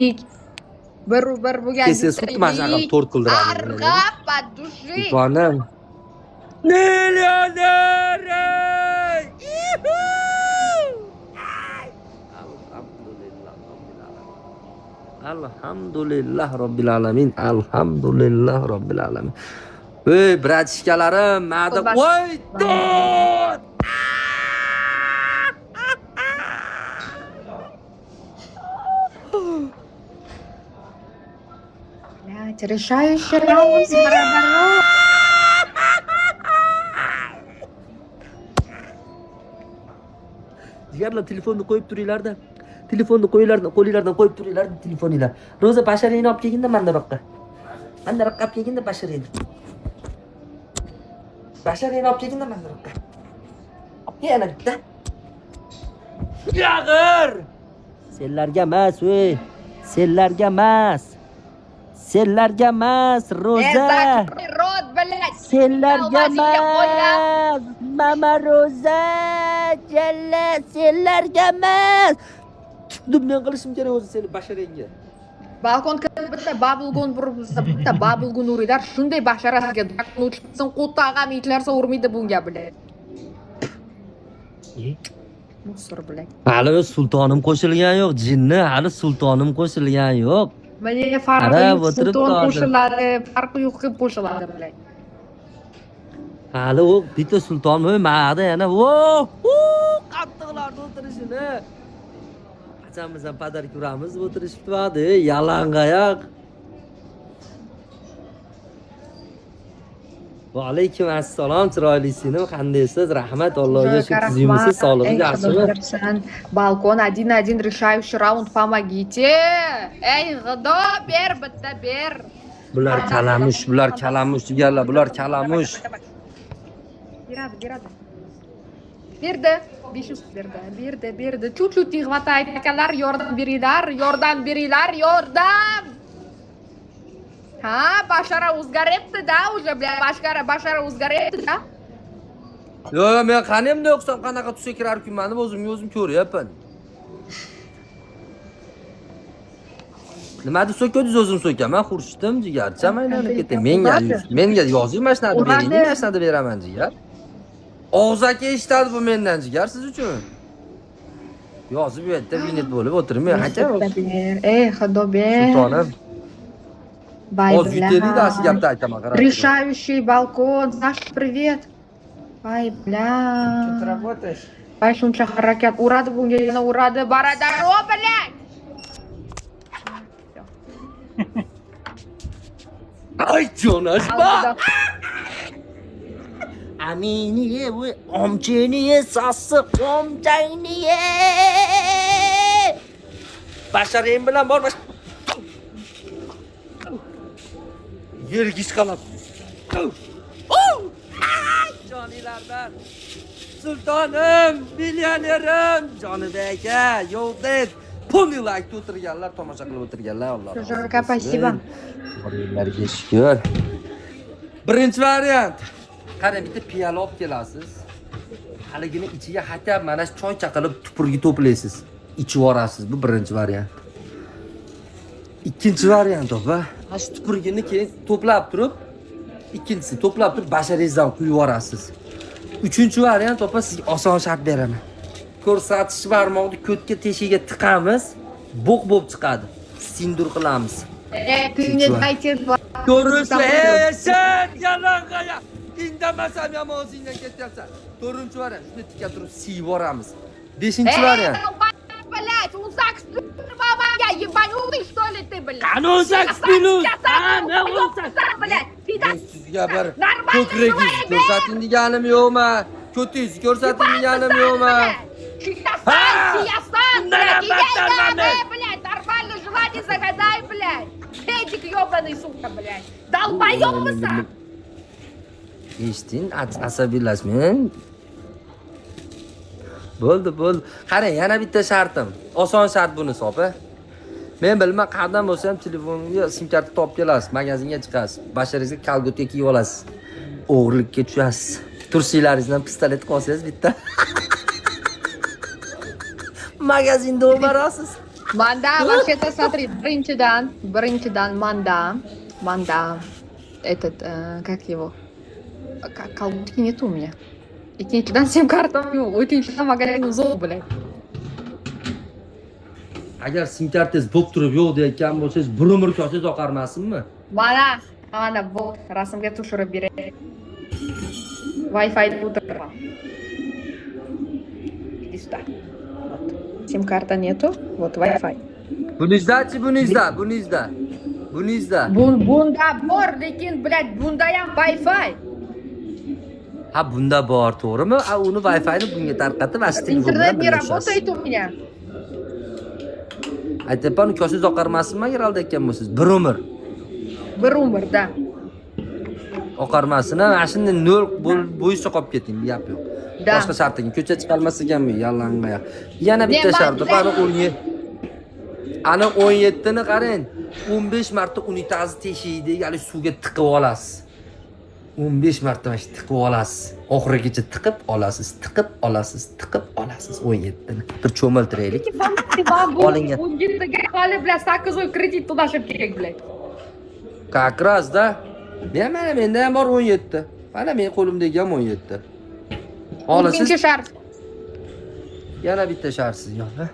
Ik. Bir bir bo'lgan. Tez tez xuddi mana shunaqa to'rt qildiradi. Arg'a под души. Sultonim. Millionerim! Ihu! Alhamdulillah robbil alamin. Alhamdulillah robbil alamin. Alhamdulillah robbil alamin. Ey, братишка larim, ma'da voy dod! Блядь, решающий раунд, Барадаро. Jigarlar, telefonni qo'yib turinglarda. Telefonni qo'yinglar, qo'linglardan qo'yib turinglar telefoninglar. Ro'za, basharingni olib kelginda mandaroqqa. Mandaroqqa olib kelginda basharingni. Basharingni olib kelginda mandaroqqa. Olib kel yana bitta. Yag'ir! Senlarga emas, ey. Senlarga emas. Senlarga emas, Ro'za. Закрой рот, блядь. Senlarga Almazingga qo'yla. emas. Mama Ro'za, jalla senlarga emas. Tutdim, men qilishim kerak o'zi seni basharingga. Balkon kirib bitta bubblegum urib, bitta bubblegum uringlar, shunday basharasiga uchsin, qo'tag'am itlarsa urmaydi bunga, блядь. Мусор, блядь. Hali sultonim qo'shilgan yo'q, jinni, hali sultonim qo'shilgan yo'q. Menga farqi Qarab yo'q, o'tiribdi sulton hozir. qo'shiladi, farqi yo'q, kim qo'shiladi, блядь. Hali u bitta sulton mayda yana vo, qattiqlarda o'tirishini. Qachon biz ham подарка uramiz deb o'tirishibdi, yalang'oyoq. Va alaykum assalom, chiroyli singlim, qandaysiz? Rahmat, Allohga shukr, tuzukmisiz, sog'lig'ingiz yaxshimi? Балкон один-один, решающий раунд, помогите. Ey, Xudo, ber, bitta ber. Bular kalamush, bular kalamush deganlar, bular kalamush. Beradi, beradi. Berdi. 500 berdi, berdi, berdi. Чуть-чуть не хватает. Akalar, yordam beringlar, yordam beringlar, yordam. Ha, bashara o'zgaryapti-da уже, бля, bashara, bashara o'zgaryapti-da. Yo'q, men qani endi o'qisam qanaqa tusga kirar ekanman deb o'zimga o'zim ko'ryapman. Nima deb so'kadingiz, o'zim so'kaman, Xurshidим, jigarcham, aylanib ketay. Menga yozing, mana shunaqa Uradi. bering, mana shunaqa beraman, jigar. Og'zaki eshitadi bu mendan, jigar, siz uchun. Yozib bu yerda vinet bo'lib o'tirmay, aka. Ey, Xudo ber. Sultonim. Bay Hozir yutaylik-da, shu gapni aytaman, qarab. Решающий балкон. Саша, привет. Voy, бля. Что ты работаешь? Voy, shuncha harakat. Uradi bunga, yana uradi. Baradaro, блядь. Всё. Ay, jo'nashma. Aldida. Amini ye, voy, omchini ye, sassiq omchangni ye. Basharing bilan bor, bash. Yerga ishqalab. Joniylardan. Sultonim, millionerim, Jonibek aka, yo'q. Полный laykda o'tirganlar, tomosha qilib o'tirganlar, Alloh rozi Shukur aka, bo'lsin. Спасибо. Borganlarga shukur. Birinchi variant. Qarang, bitta piyola olib kelasiz. Haligini ichiga хотя mana shu choycha qilib tupurgi to'playsiz. Ichib yuborasiz. Bu birinchi variant. Ikkinchi variant, opa. Mana shu tupurgini keyin to'plab turib, ikkinchisi to'plab turib basharingizdan quyib yuborasiz. Uchinchi variant, opa, sizga oson shart beraman. Ko'rsatish barmoqni ko'tga teshiga tiqamiz, bo'q bo'lib chiqadi. Sindur qilamiz. Ты мне дайте два. Ko'rishma, ey sen yalang'oyoq. Indamasam yomon o'zingdan ketyapsan. To'rtinchi variant, shuni tika turib siyib yuboramiz. Beshinchi variant. Блять, 18 я ебанутый, что ли, ты, блядь? Qani 18 плюс? Qani 18? Блядь, Men sizga bir Нормально ko'kragingizni ko'rsating deganim yo'qmi? Ko'tingizni ko'rsating deganim yo'qmi? Сиясан, сиясан, Bundan ham блядь, battarman men. Блядь, нормально желание загадай, блядь. Педик ебаный, сука, блядь. Долбоёб. Eshiting, asabiylashmang. Bo'ldi, bo'ldi. Qarang, yana bitta shartim. Oson shart bunisi, opa. Men bilman, qayerdan bo'lsa ham telefonga sim karta topib kelasiz, magazinga chiqasiz, basharingizga kolgotka kiyib olasiz. O'g'irlikka tushasiz. Tursiklaringizdan pistolet qilib olsangiz bitta. Magazinda o'marasiz. Manda, вообще-то, смотри, birinchidan, manda, этот, как его, колготки нет у меня. Ikkinchidan, sim kartam yo'q, uchinchidan, magazin uzoq, блядь. Agar sim kartangiz bo'lib turib yo'q deyotgan bo'lsangiz, bir umr kosangiz oqarmasinmi? Mana, mana, вот, rasmga tushirib beray. Wi-Fi o'tiribman. Иди сюда. Вот. Сим-карта нету, вот Wi-Fi. Buningizda-chi, buningizda, buningizda. Buningizda. Bunda bor, lekin, блядь, bunda ham Wi-Fi. Ha, bunda bor, to'g'rimi? A, uni Wi-Fi'ni bunga tarqatib, ana shu telefon bilan Интернет не birlashasiz. Работает у меня. Aytyapman, kosangiz oqarmasinmi agar aldayotgan bo'lsangiz? Bir umr. Bir umr, да. Oqarmasin, ha, mana shunday nol bo'yicha qolib keting, gap yo'q. Да. Boshqa shart ekan, ko'cha chiqolmas ekanmi, yalang'oyoq. Yana bitta Ne, shart, man- ana 17. Ana 17 ni qarang. 15 marta unitazni teshigidagi hali suvga tiqib olasiz. 15 marta mana shu tiqib olasiz. Oxirigacha tiqib olasiz, tiqib olasiz, tiqib olasiz 17 ni. Bir cho'miltiraylik. Olingan. 17ga hali, блядь, 8 oy kredit to'lashim kerak, блядь. Как раз да. Men mana menda ham bor 17. Mana men qo'limdagi ham 17. Olasiz. Ikkinchi shart. Yana bitta shart sizga. Ha?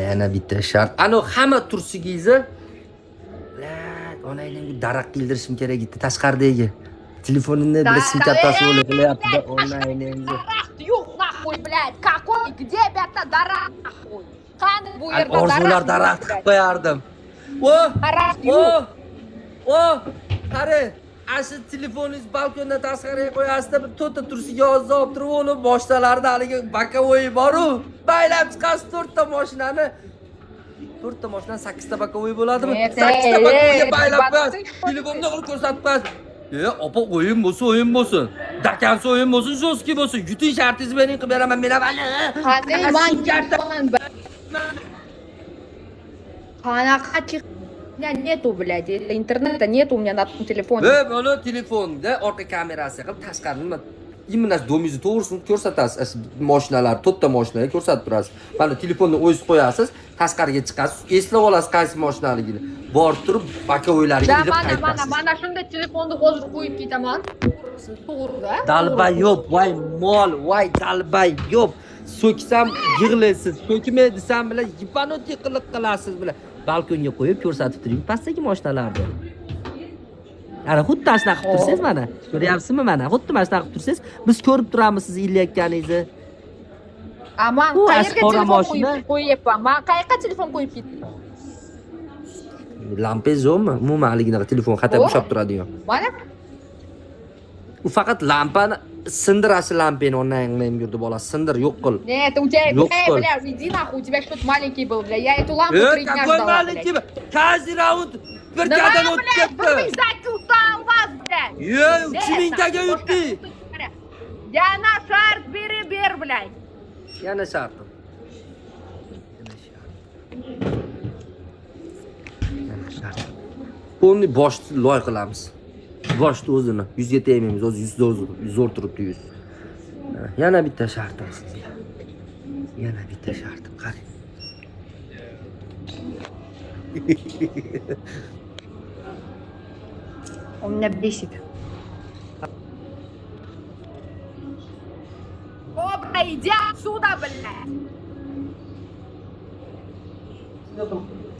Yana bitta shart. Ano hamma tursigingizni onangni daraxt ildirishim kerak edi tashqaridagi. Telefonini bir sim kartasi bo'lib qilyapti onangni. Daraxt yo'q, нахуй, блядь. Какой? Где bitta daraxt, нахуй? Qani bu yerda Orzular daraxt qilib qo'yardim. O! Daraxt O! yo'q. O! Qarang, ana shu telefoningiz balkondan tashqariga qo'yasizda, bir to'rtta tursiga yozib olib turib, uni boshdalarida haligi боковой boru, baylab chiqasiz to'rtta mashinani. To'rtta mashinani sakkizta боковой bo'ladimi? Evet, Sakkizta ey, боковой ga ey, baylab qo'yasiz. Batdi. Telefonni qilib ko'rsatib qo'yasiz. E, opa, o'yin bo'lsa o'yin bo'lsin. До конца o'yin bo'lsin, жёсткий bo'lsin. Yuting, shartingizni bering, qilib beraman men ham. Qani man qanaqa chiq. У меня нету, блядь, интернета нету у меня на том телефоне. Ve buni telefonda orqa kamerasi qilib tashqari nima, именно дом ingizni to'g'risini ko'rsatasiz. Mashinalar, to'rtta mashinaga ko'rsatib turasiz. Mana telefonni o'zingiz qo'yasiz, tashqariga chiqasiz, eslab olasiz qaysi mashinaligini. Borib turib боковой larga Да, ilib mana, mana, qaytasiz. Mana shunday telefonni hozir qo'yib ketaman. To'g'ri-da? Долбоёб, voy mol, voy долбоёб. So'ksam yig'laysiz, so'kmay desam bilan ебанутый qiliq qilasiz bilan. Balkonga qo'yib ko'rsatib turing pastdagi mashinalarni. Ana xuddi mana shunaqa qilib tursangiz mana. Ko'ryapsizmi mana? Xuddi mana shunaqa qilib tursangiz, biz ko'rib turamiz siz ilayotganingizni. A man U qayerga qora telefon mashina. qo'yib qo'yyapman? Man qayerga telefon qo'yib ketdim? Lampangiz yo'qmi? Umuman haliginaqa telefon xatar Yo'q. ushlab turadigan. Mana. U faqat lampani sindirasi, lampani onangni yurdi bola, sindir, yo'q qil. Нет, у тебя, Yo'q эй, qil. бля, иди нахуй, у тебя что-то маленький был, бля. Я эту лампу E, 3 дня какой ждала, маленький? блядь. Каждый раунд bir Nima, qadam o'tib блядь, ketdi. bir ming sakkiz yuzdan вас, блядь. Блядь. Ye, 3000 taga yutdik. Yana shart berib ber, блядь. Yana shartim. Yana shart. Yana shart. Полный boshni loy qilamiz. Boshni o'zini yuzga tegmaymiz, o'zi yuz zo'r, zo'r turibdi yuz. Yana bitta shartim sizga. Yana bitta shartim, qarang. Он меня бесит. Кобра, иди отсюда, блядь.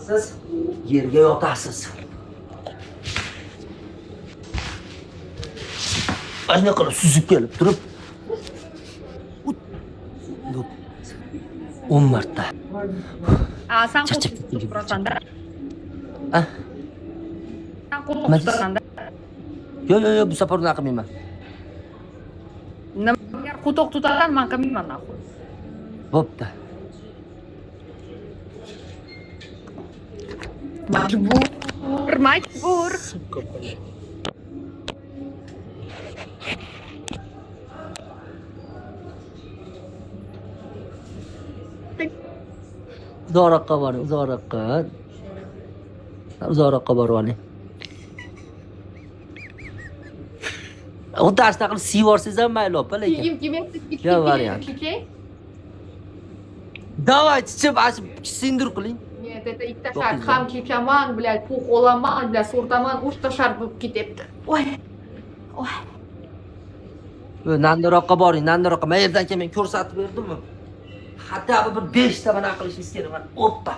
Siz yerga yotasiz. Mana shunaqa qilib suzib kelib turib 10 marta. A san Charchab qo'shiq ketdim. turasan da. A? San qo'shiq Nima turasan da. Yo'q, yo'q, yo'q, bu safar unaqa qilmayman. Nima agar qo'toq tutasan, man qilmayman нахуй. Bo'pti. Majbur, majbur. Сука, блядь. Uzoqroqqa boring, uzoqroqqa. Uzoqroqqa borib oling. Xuddi ana shunaqa qilib siyib yuborsangiz ham mayli, opa, lekin. Kiyim kelmayapti, Yo, variant. Kichay. Давай, chichib, ashib sindir qiling. Нет, это ikkita To'qqiz shart. Ham kechaman, блядь, puq olaman, блядь, surtaman, uchta shart bo'lib ketyapti. Voy. Voy. Nariroqqa boring, nariroqqa. Men yerdan keyin men ko'rsatib berdimmi? Hatto bir 5 ta mana qilishingiz kerak. Mana, oppa.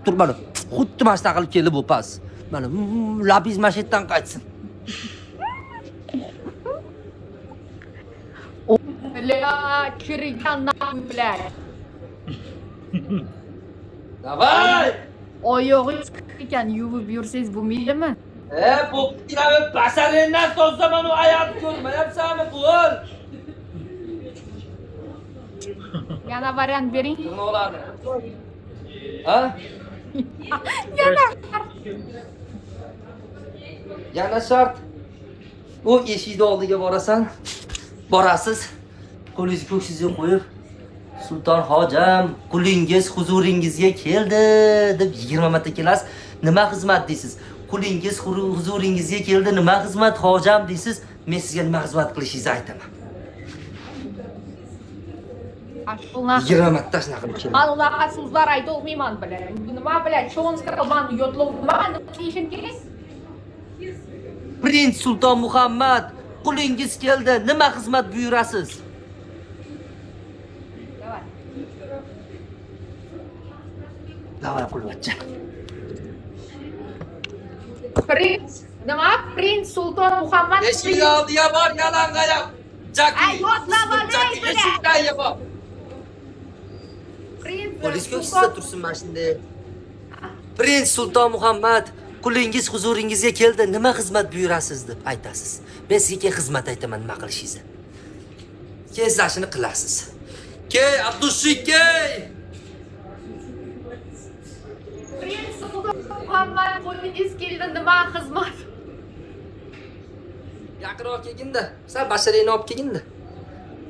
Tur mana. Xuddi mana shunaqa qilib kelib o'pasiz. Mana labingiz mana shu yerdan qaytsin. Бля, chirigan нахуй, блядь. Давай! Oyog'ingiz ekan, yuvib yursangiz bo'lmaydimi? E, bo'pti, basarindan toza mana u ayolni ko'rmayapsanmi, bo'l? Yana variant bering. Tirnoqlarni. Ha? Yana Yana shart. U eshikni oldiga borasan. Borasiz. Qo'lingizni ko'ksingizga qo'yib, "Sulton hojam, qulingiz huzuringizga keldi" deb 20 marta kelasiz. "Nima xizmat?" deysiz. "Qulingiz huzuringizga keldi, nima xizmat hojam?" deysiz. Men sizga nima xizmat qilishingizni aytaman. Пошел нахуй. 20 marta shunaqa qilib keladi. Man unaqa so'zlar aytolmayman, блядь. Nima, блядь, что он сказал, man yodlovman, nima deyishim kerak? Prinс Sulton Muhammad, qulingiz keldi, nima xizmat buyurasiz? Давай. Давай, qulvachcha. Prinс, nima? Prinс Sulton Muhammad. Eshik oldiga bor, yalangoyoq. Jaki. Ay, yodlab olay, Jaki, блядь. eshikdan bor. Prinс Qo'lingiz ko'ksizda Sulton tursin mana shunday. Prinс Sulton Muhammad, qulingiz huzuringizga keldi, nima xizmat buyurasiz deb aytasiz. Men sizga keyin xizmat aytaman nima qilishingizni. Keyin siz shuni qilasiz. Key, Abdushikey. Prinс Sulton Muhammad qo'lingiz keldi, nima xizmat? Yaqinroq kelginda. Sal basharingni olib kelginda.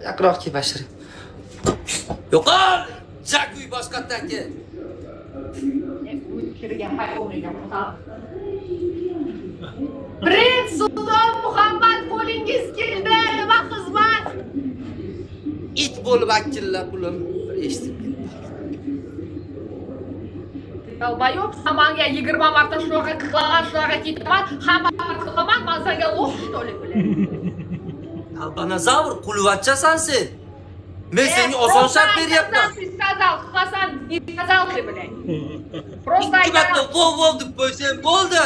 Yaqinroq kel basharing. Yo'qol! Jakuy boshqatdan kel. Kirgan hayvon ekan. Prinс Sulton Muhammad qo'lingiz keldi, nima xizmat? It bo'lib akillab ulim. Bir eshitib ketdi. Долбоёб, manga 20 marta shunaqa qilaman, shunaqa ketaman, hamma qilaman, man senga лох, что ли, блядь? Albanazavr, qulvachchasan sen. Men senga oson shart beryapman. Ты сказал, Хасан, не сказал ты, блядь. Просто Ikki marta aytaman. Vov vov deb qo'ysang bo'ldi.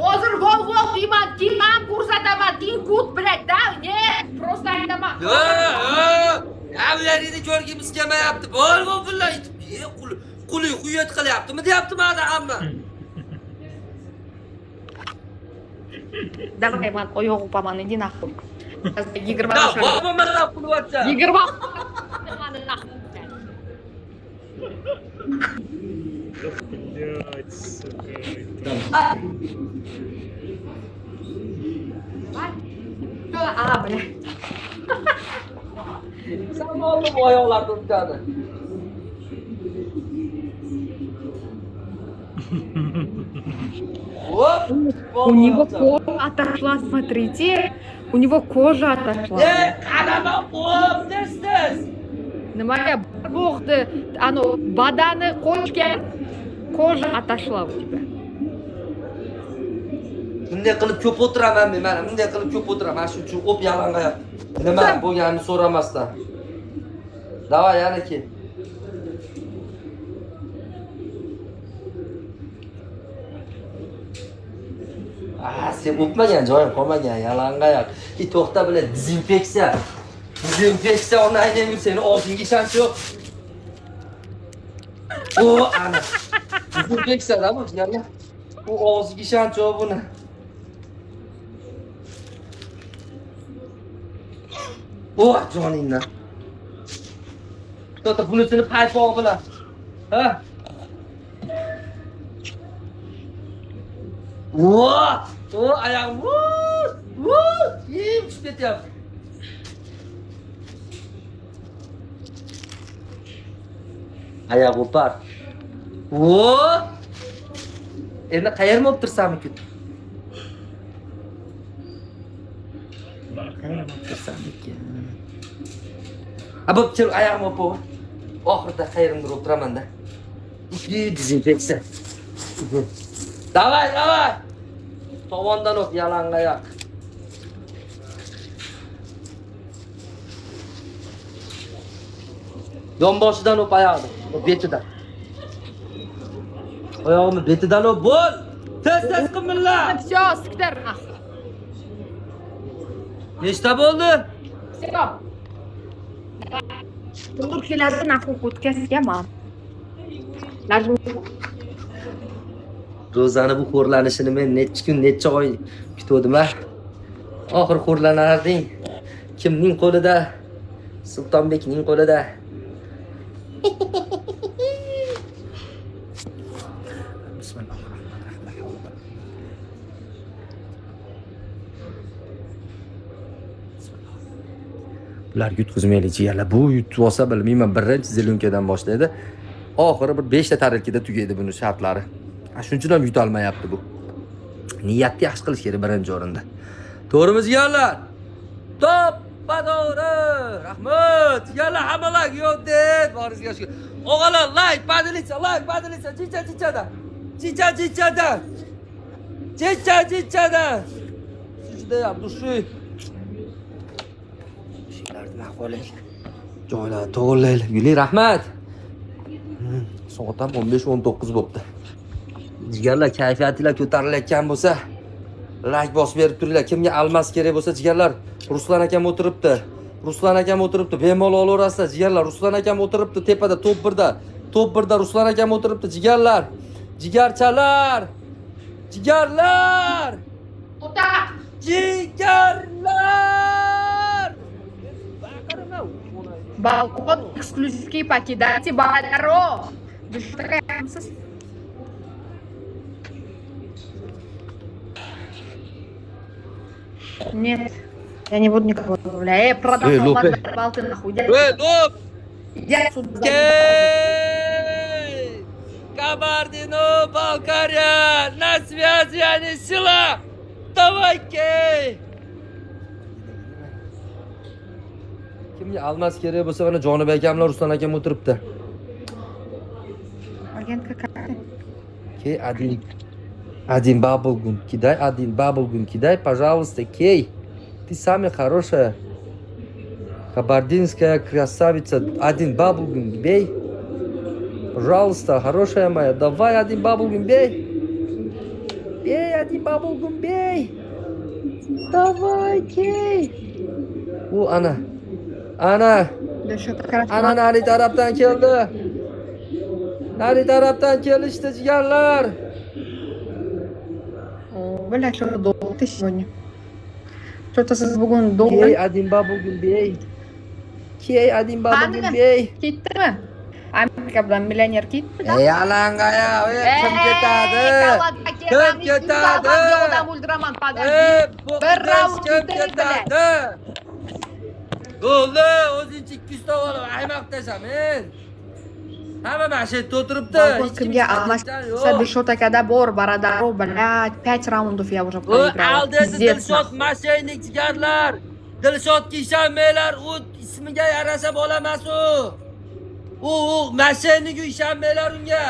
Hozir vov vov deyman, keyin man ko'rsataman, keyin kut, блядь, да? Не, просто aytaman. Yo, yo, uyaringni ko'rgimiz kelmayapti. Bo'l, vovulla itib. E, qul, quling quyat qilyaptimi deyapti mana hamma. Давай, man oyoq o'paman, иди нахуй. 20 Ya, borma mana qulvachcha. 20 mani нахуй, блядь. Да, блядь, сука. А, бля. Samolni bu oyoqlarda o'tkadi. Hop! У него кожа отошла, смотрите. У него кожа отошла. E, qarama, hop, tez tez. Nimaga bo'g'di? Ano badani qochgan, кожа отошла у тебя. Bunday qilib ko'p o'tiraman men, mana bunday qilib ko'p o'tiraman. Shuning uchun o'p yalang'oyoq. Nima bo'lganini so'ramasdan. Давай, yana kel. Ah, sen o'pmagan joyim qolmagan, yalang'oyoq. I to'xta bilan dezinfeksiya. Dezinfeksiya onangga yur, seni og'zingga ishonch yo'q. O, ana. Dezinfeksiya bu jigarlar. U og'ziga ishonch yo'q buni. O, joningdan. To'xta, bunisini paypoq bilan. Ha? Vo! O, oyog'im. Vo! Vo! Yem tushib ketyapti. Oyoq o'par. Vo! Endi qayerga olib tursam ekan? Qayerga olib tursam ekan? Ha, bo'p, kel, oyog'imni o'pib. Oxirida qayerimdir o'p turaman-da. Dezinfeksiya. Давай, давай. Tovondan o'p yalang'oyoq. Yonboshidan o'p oyog'ini, betidan. Oyog'imni betidan o'p, bo'l. Tez tez qilinglar. Все, siktir. Nechta bo'ldi? Все. To'g'ri keladi, нахуй o'tkazganman. Najmi Ro'zani bu xo'rlanishini men necha kun, necha oy kutgandim a. Oxir xo'rlanarding. Kimning qo'lida? Sultonbekning qo'lida. Bismillahirrohmanirrohim. Bular yutqizmaylik jigarlar. Bu yutib olsa bilmayman, birinchi zelunkadan boshlaydi. Oxiri bir 5 ta tarelkada tugaydi buni shartlari. Shuning uchun ham yutolmayapti bu. Niyatni yaxshi qilish kerak birinchi o'rinda. To'g'rimi jigarlar? To'ppa to'g'ri. Rahmat. Jigarlar, hammalar yo'q deb boringizga shukur. O'g'alar, like, поделиться, like, поделиться, chicha chichada. Chicha chichada. Chicha chichada. Juda ham dushi. Ishlarni ma'qullaylik. Joylarni to'g'rilaylik. Guli, rahmat. Soat ham 15:19 bo'pti. Jigarlar, kayfiyatinglar ko'tarilayotgan bo'lsa, like bosib berib turinglar. Kimga almas kerak bo'lsa, jigarlar, Ruslan akam o'tiribdi. Ruslan akam o'tiribdi. Bemalol olaverasizlar, jigarlar. Ruslan akam o'tiribdi tepada, top 1da. Top 1da Ruslan akam o'tiribdi, jigarlar. Jigarchalar. Jigarlar. O'ta. Jigarlar. Baqirma. Balkon эксклюзивки покидайте Баро. Вы что такая хамсыз? Нет, я не буду никого добавлять. Эй, продал Эй, Лопе. ты нахуй. Иди Ey, отсюда. Lop. Иди отсюда. Кей! Кабардино-Балкария! На связи, а не сила! Давай, Key! Kimga almas kerak bo'lsa, mana Jonibek akamlar, Ruslan akam o'tiribdi. Агентка как ты? Кей, один. Один баблгум кидай, один баблгум кидай, пожалуйста, Кей. Ты самая хорошая. Кабардинская красавица. Один баблгум бей. Пожалуйста, хорошая моя, давай один баблгум бей. Бей, один баблгум бей. Давай, Кей. U ana. Ana. Да что такая Ana nari tarafdan keldi. Nari tarafdan kelishdi jigarlar. О, бля, что-то долго ты сегодня. Что-то siz bugun dolgo. Key один баблгум бей. Key один баблгум Qani? бей. Ketdimi? aka bilan millioner ketdi. Yalangoyoq, kim ketadi? Kim ketadi? Odam o'ldiraman, подожди. Ey, bu Bir raund kim yutaylik, ketadi? Bo'ldi, o'zingcha 200 ta olib aymoq tashamen. Hamma mana shu yerda o'tiribdi. Balkon Hech kim kimga hech almashsa yo'q. Dilshod akada bor, baradaro, блядь, 5 раундов я уже U проиграла. aldadi. Пиздец, Dilshod нахуй. Мошенник, jigarlar. Dilshodga ishonmanglar, u ismiga yarasha bola emas u. U мошенник, u ishonmanglar unga.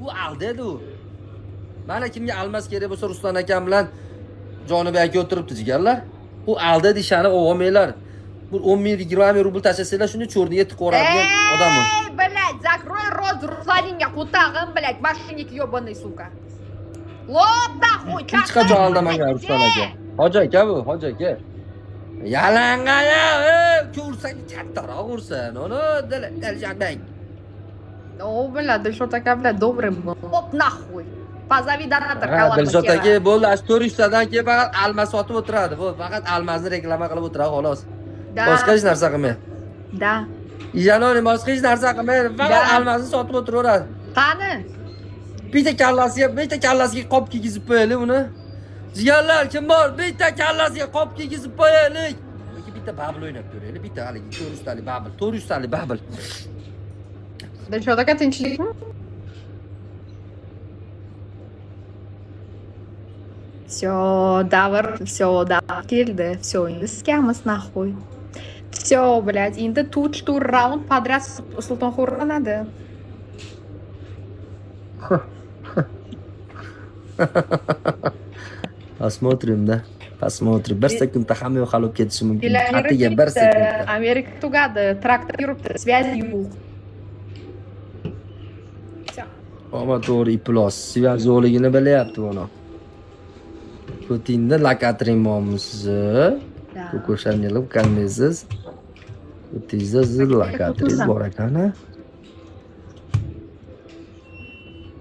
U aldadi u. Mana kimga almas kerak bo'lsa, Ruslan akam bilan Jonibek aka o'tiribdi, jigarlar. U aldadi, ishonib olmanglar. Bu 10 ming, 20 ming rubl tashlasanglar, shuni чёрный ga tiqib yuboradigan odam u. Эй, блядь, закрой рот, Русланинga qutag'im, блядь, мошенник ёбаный, сука. Лоб нахуй, Hech qachon aldamagan Ruslan aka. Hoji aka bu, hoji aka. Yalangoyoq, ey, ursang kattaroq ursin. Uni Dilshodbek. О, бля, Dilshod aka, бля, добрый был. Лоб нахуй. Позови донатор. Ha, Dilshod aka bo'ldi, shu 400 tadan keyin faqat alma sotib o'tiradi. Bu faqat almazni reklama qilib o'tiradi, xolos. Да, Boshqa hech narsa qilmaydi. да. Ishonavering, boshqa hech narsa qilmaydi. Faqat Да. almasini sotib o'tiraveradi. Qani? Bitta kallasiga qop kiygizib qo'yaylik uni. Jigarlar, kim bor? Bitta kallasiga qop kiygizib qo'yaylik. Yoki bitta babl o'ynab ko'raylik. Bitta haligi 400 talik babl, 400 talik babl. Dilshod aka, tinchlikmi? Все, davr, все, davr keldi. Все, endi sikamiz нахуй. Все, блядь, endi to'rt raund подряд Sulton xo'rlanadi. Посмотрим, да. Посмотрим. Bir sekundda hamma yoq hal bo'lib ketishi mumkin. Millioner Qatiga bir ketdi, sekundda. Amerika tugadi, traktor yuribdi, связь yo'q. Всё. Omma to'g'ri, iflos. Связь yo'qligini bilyapti buni. Ko'tingda lakatring bormi sizni? Да. Ko'ko'shanilib qandaysiz? Ko'tingizda sizni lakatringiz bor ekan, a?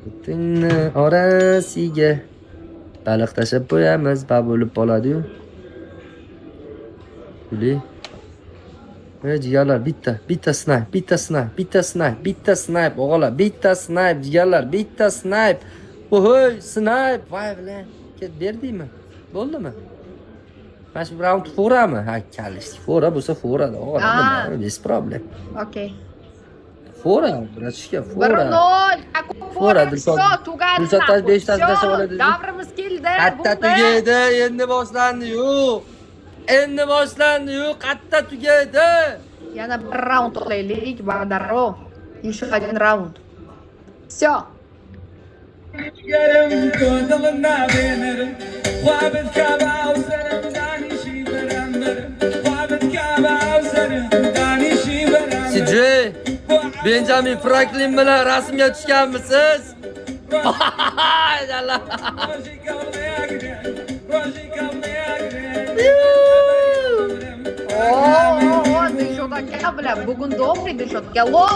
Ko'tingni orasiga baliq tashlab qo'yamiz, ba bo'lib qoladi-yu. Guli. Ey jigarlar, bitta, bitta snayp, bitta snayp, bitta snayp, bitta snayp, o'g'illar, bitta snayp, jigarlar, bitta snayp. Ohoy, snayp. Voy bilan. Ket berdingmi? Bo'ldimi? Mana shu raund фора mi? Ha, kalish. Фора bo'lsa фора da, o'g'illar, А. без проблем. Окей. Фора, братишка, Bir фора. nol. Какой Фора, фора? Dilshod. Всё, tugadi. Dilshod нахуй. beshtasini Всё, tashlab oladi. davrimiz keldi. Qatta bo'ldi. tugaydi, endi boshlandi-yu. Endi boshlandi-yu, qatta tugaydi. Yana bir raund olaylik, badarro. Еще один раунд. Все. گرم تو دل نبینرم خوابت کعبه و سرم دانشی برم برم خوابت کعبه و سرم دانشی برم برم. CJ, Benjamin Franklin bilan rasmga tushganmisiz? Allah. روزی کم نیاگرم روزی کم نیاگرم О, Dilshod aka, бля, bugun добрый Dilshod aka. Lop!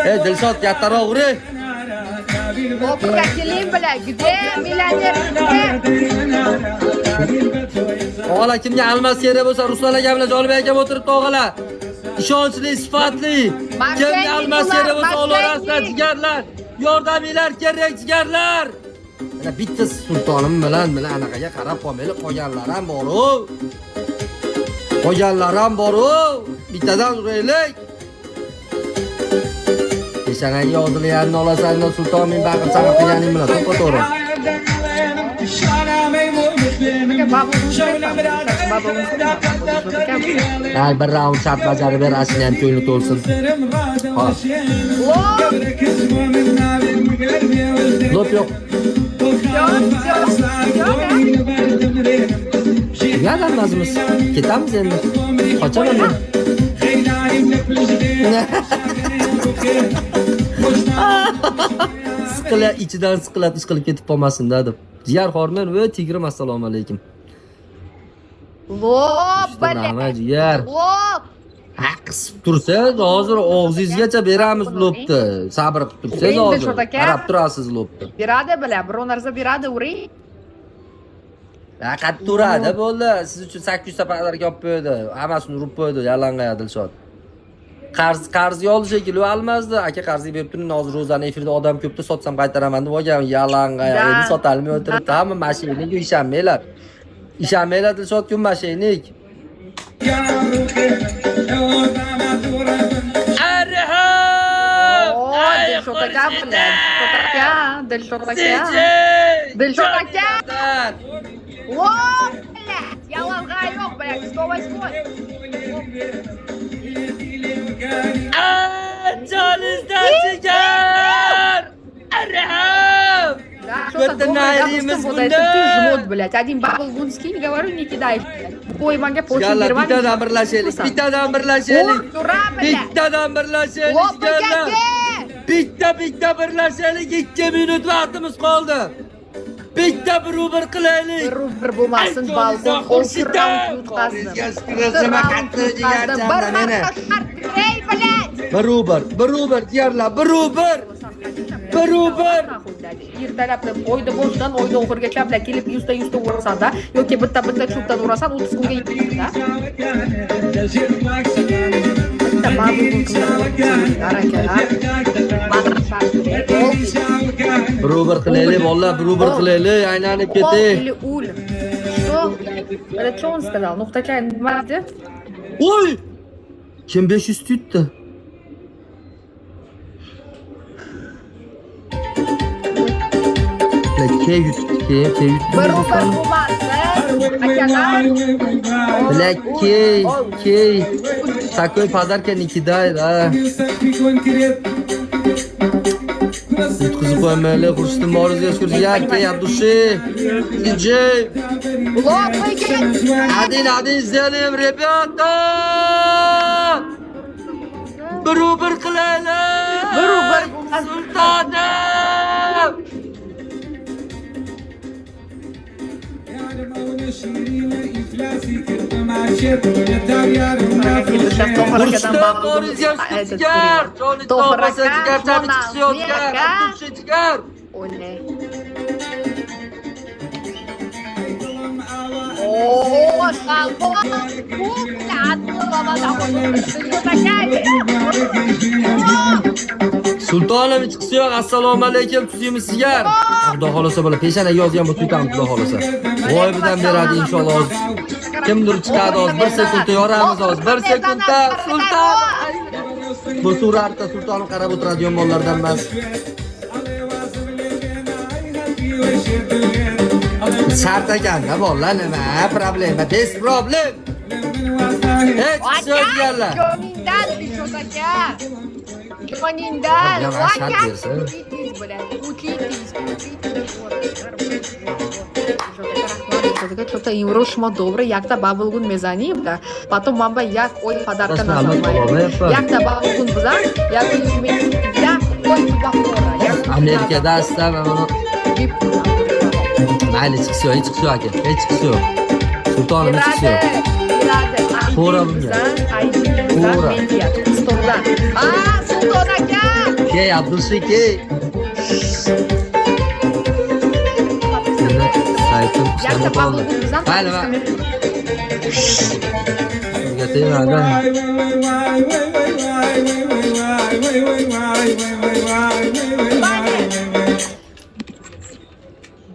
Ey Dilshod, kattaroq uring. Lopga keling, бля, где миллионер? Где? O'g'illar, kimga almas kerak bo'lsa, Ruslan aka bilan Jonibek akam o'tiribdi, o'g'illar. Ishonchli, sifatli. Kimga almas kerak bo'lsa olaverasizlar, jigarlar. Yordaminglar kerak, jigarlar. Mana bitta sultonim bilan anaqaga qarab qolmaylik, qolganlar ham bor-u. Qolganlar ham bor-u. Bittadan uraylik. Peshanangga yozilganini olasan, sulton, men baqir chaqir qilganing bilan to'ppa-to'g'ri. Aka, bubble bubble. Ha, bir raund shart bajarib ber, ashuni ham ko'ngli to'lsin. Ha. Lop! Lop yo'q. Всё, всё, Tugadi almazimiz. Ketamiz endi. Qochaman men. Siqila ichidan siqilib siqilib ketib qolmasin deb. Jigar xormen va tigrim, assalomu alaykum. Lop, Rahmat, блядь. jigar. Lop! Ha, qisib tursangiz hozir og'zingizgacha beramiz lopni. Sabr qilib tursangiz Endi hozir. Dilshod aka. Qarab turasiz lopni. Beradi, бля, biror narsa beradi, uring. Faqat turadi, bo'ldi. Siz uchun 800 ta подарка olib qo'ydi. Hammasini urib qo'ydi, yalang'oyoq Dilshod. Qarz qarzga oldi shekilli, u almazdi. Aka, qarzga berib turing, hozir ro'zani efirda odam ko'pda sotsam qaytaraman deb olgan yalang'oyoq. Да. Endi sotolmay o'tiribdi. Hamma мошенник, ishonmanglar. Ishonmanglar, Dilshod kun мошенник. Arham! O, Dilshod aka, блядь. Dilshod aka, Dilshod aka. Dilshod aka! О, блядь, yalang'oyoq, блядь, 108. Joningizdan jigar! Arham! Да, что-то Bitta добрый, nayrimiz допустим, вот это bunda. ты жмот, блядь. Один бабл скинь, говорю, не кидай, блядь. Ой, manga pochta Jigarlar, bermang. bittadan birlashaylik, bittadan birlashaylik. Ur, tura, блядь. Bittadan birlashaylik, Лопай, jigarlar. Bitta bitta birlashaylik, 2 minut vaqtimiz qoldi. Bitta bir bir qilaylik. Bir bir bo'lmasin, balkon 6 raund yutqazdim. Raund yutqazdim. Bir marta shart beray, блядь. Bir bir, bir bir, jigarlar, bir bir. Bir bir. Ertalab oyda boshidan oyda oxirigacha, блядь, kelib yuzta yuzta urasan-da yoki bitta bitta cho'pdan urasan, 30 kunga yetadi-da. Bitta bubble aka. Mana shart beray. Bir bir qilaylik, bolalar, bir bir qilaylik, aylanib Ol ketay. или ul. Что? Это что он сказал? Ну, такая, nima dedi? Oy! Kim 500 tutdi? Ke yutdi, ke, ke yutdi. Bir bir bo'lmasin. Akalar. Бля, кей, кей. Такой подарка не кидает, а. Yutqizib qo'ymaylik, Xurshidim boringizga shukur. Jigar, от души. DJ. Лопай. Один, один сделаем, ребята! Bir bir qilaylik! Bir bir bo'lmasin. Sultonim! Xurshidim boringizga shukur, jigar! Joni Tohir topasa, aka, jigarchani chiqishayotgan, aka. от души, jigar! Oley. О, балкон! Фу, блядь, голова такая. Sultonim chiqsa yo'q, assalomu alaykum, tuzimiz jigar. Xudo xolasa bola peshonaga yozgan bo'lsa yutamiz, xudo xolasa. G'oyibidan beradi inshaalloh hozir. Kimdir chiqadi hozir, bir sekundda yoramiz hozir, bir sekundda Sulton. Bu suratda Sultonim qarab o'tiradigan bolalardan emas. Shart ekanda bolalar, nima problema? Без проблем. Hech yo'q jigarlar. Joningdan, Dilshod aka. Joningdan. Bilan shart Aka, bersa. Учитесь, блядь, учитесь, учитесь. Вот, вот, вот. Dilshod aka, что-то имрӯз шумо добрый, якта бабулгун мезанӣ, да. Потом ман як ой подарка Rasman назанмай. olmayapman. Якта бабулгун бизан, як як ой tubafora. Amerikada aslan mana mayli chiqsa yo'q, hech chiqsa yo'q aka, hech chiqsa yo'q. Sultonim hech chiqsa yo'q. To'g'ri bunga. To'g'ri. To'g'ri. A, Sulton aka! Key, Abdulshi key. Endi saytim Yakta ishlamay qoldi. bubble bizdan. Mayli, mayli. O'rgatayman. Vay vay vay vay vay vay vay vay vay vay vay vay vay vay.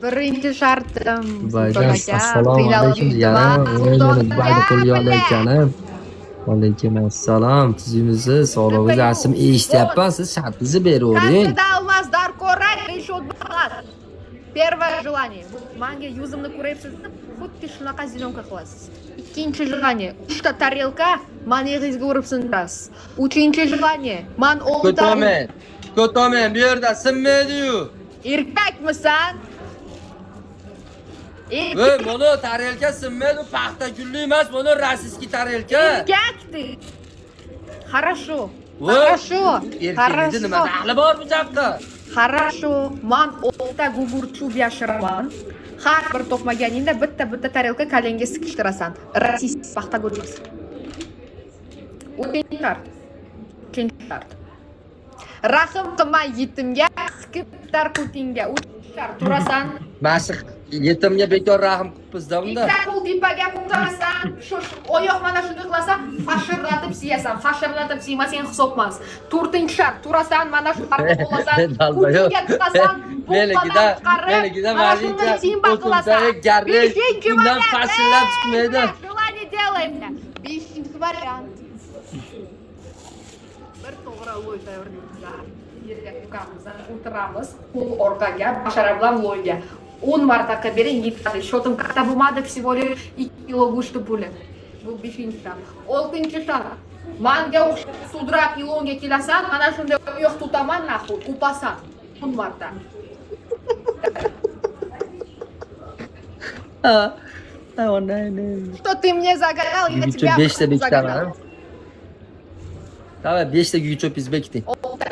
Birinchi shartim, Sulton Dubaydan aka. assalomu Qiynalib alaykum yutma. jigarim. Voy, Sulton meni Dubayda aka, qo'lga бля. olayotganim. Alaykum assalom. Tuzimizsiz, sog'lig'ingiz yaxshimi? Eshityapman, siz shartingizni beravering. Kartada алмаз darkora Dilshod Balat. Первое желание. Manga yuzimni ko'ryapsiz, xuddi shunaqa зелёнка qilasiz. Ikkinchi желание. Uchta tarelka mani yig'ingizga urib sindirasiz. Uchinchi желание. Man olta Ko'tamen. Ko'tamen, bu yerda sinmaydi-yu. Erkakmisan? Voy, buni tarelka sinmaydi, paxta gulli emas, buni российский tarelka. Erkak ты. Хорошо. Voy, Хорошо. Erkakni nima Хорошо. daxli bor bu yoqqa? Хорошо. Man olta gugurt chub yashiraman. Har bir topmaganingda bitta bitta tarelka kallangga sikishtirasan. Российский paxta gul. Uchinchi shart. Uchinchi shart. Rahm qilma yetimga, sikib bitar ko'tingga. Uchinchi shart. Turasan. Mana shu Yetimga bekor rahm qilibmiz-da unda. Ikkita qo'l tepaga ko'tarasan, shu oyoq mana shunday qilasan, fashirlatib siyasan, fashirlatib siymasang hisob emas. To'rtinchi shart, turasan, mana shu parda bo'lasan, Dalbayob. putinga chiqasan, Menikida, buqqadan chiqarib, menikida mana shunday manimcha simba qilasan. o'tinchagi garrek Beshinchi undan variant. fashillab chiqmaydi. Ey, Желание делай, бля. Beshinchi variant. Bir to'g'ri loy tayyorlaymiz. Yerga tukamiz, o'tiramiz, qo'l orqaga, bashara bilan loyga. 10 marta qilib bering, yetadi. Shotim katta bo'lmadi, всего лишь 2 kilo go'shti puli. Bu beshinchi shart. Oltinchi shart. Manga o'xshab sudrab ilonga kelasan, mana shunday oyoq tutaman нахуй, o'pasan. 10 marta. Что ты мне загадал, я Gugicho'p тебя 5 ta загадал. bekitaman. Давай 5 ta gugicho'pingizni bekiting. Olti.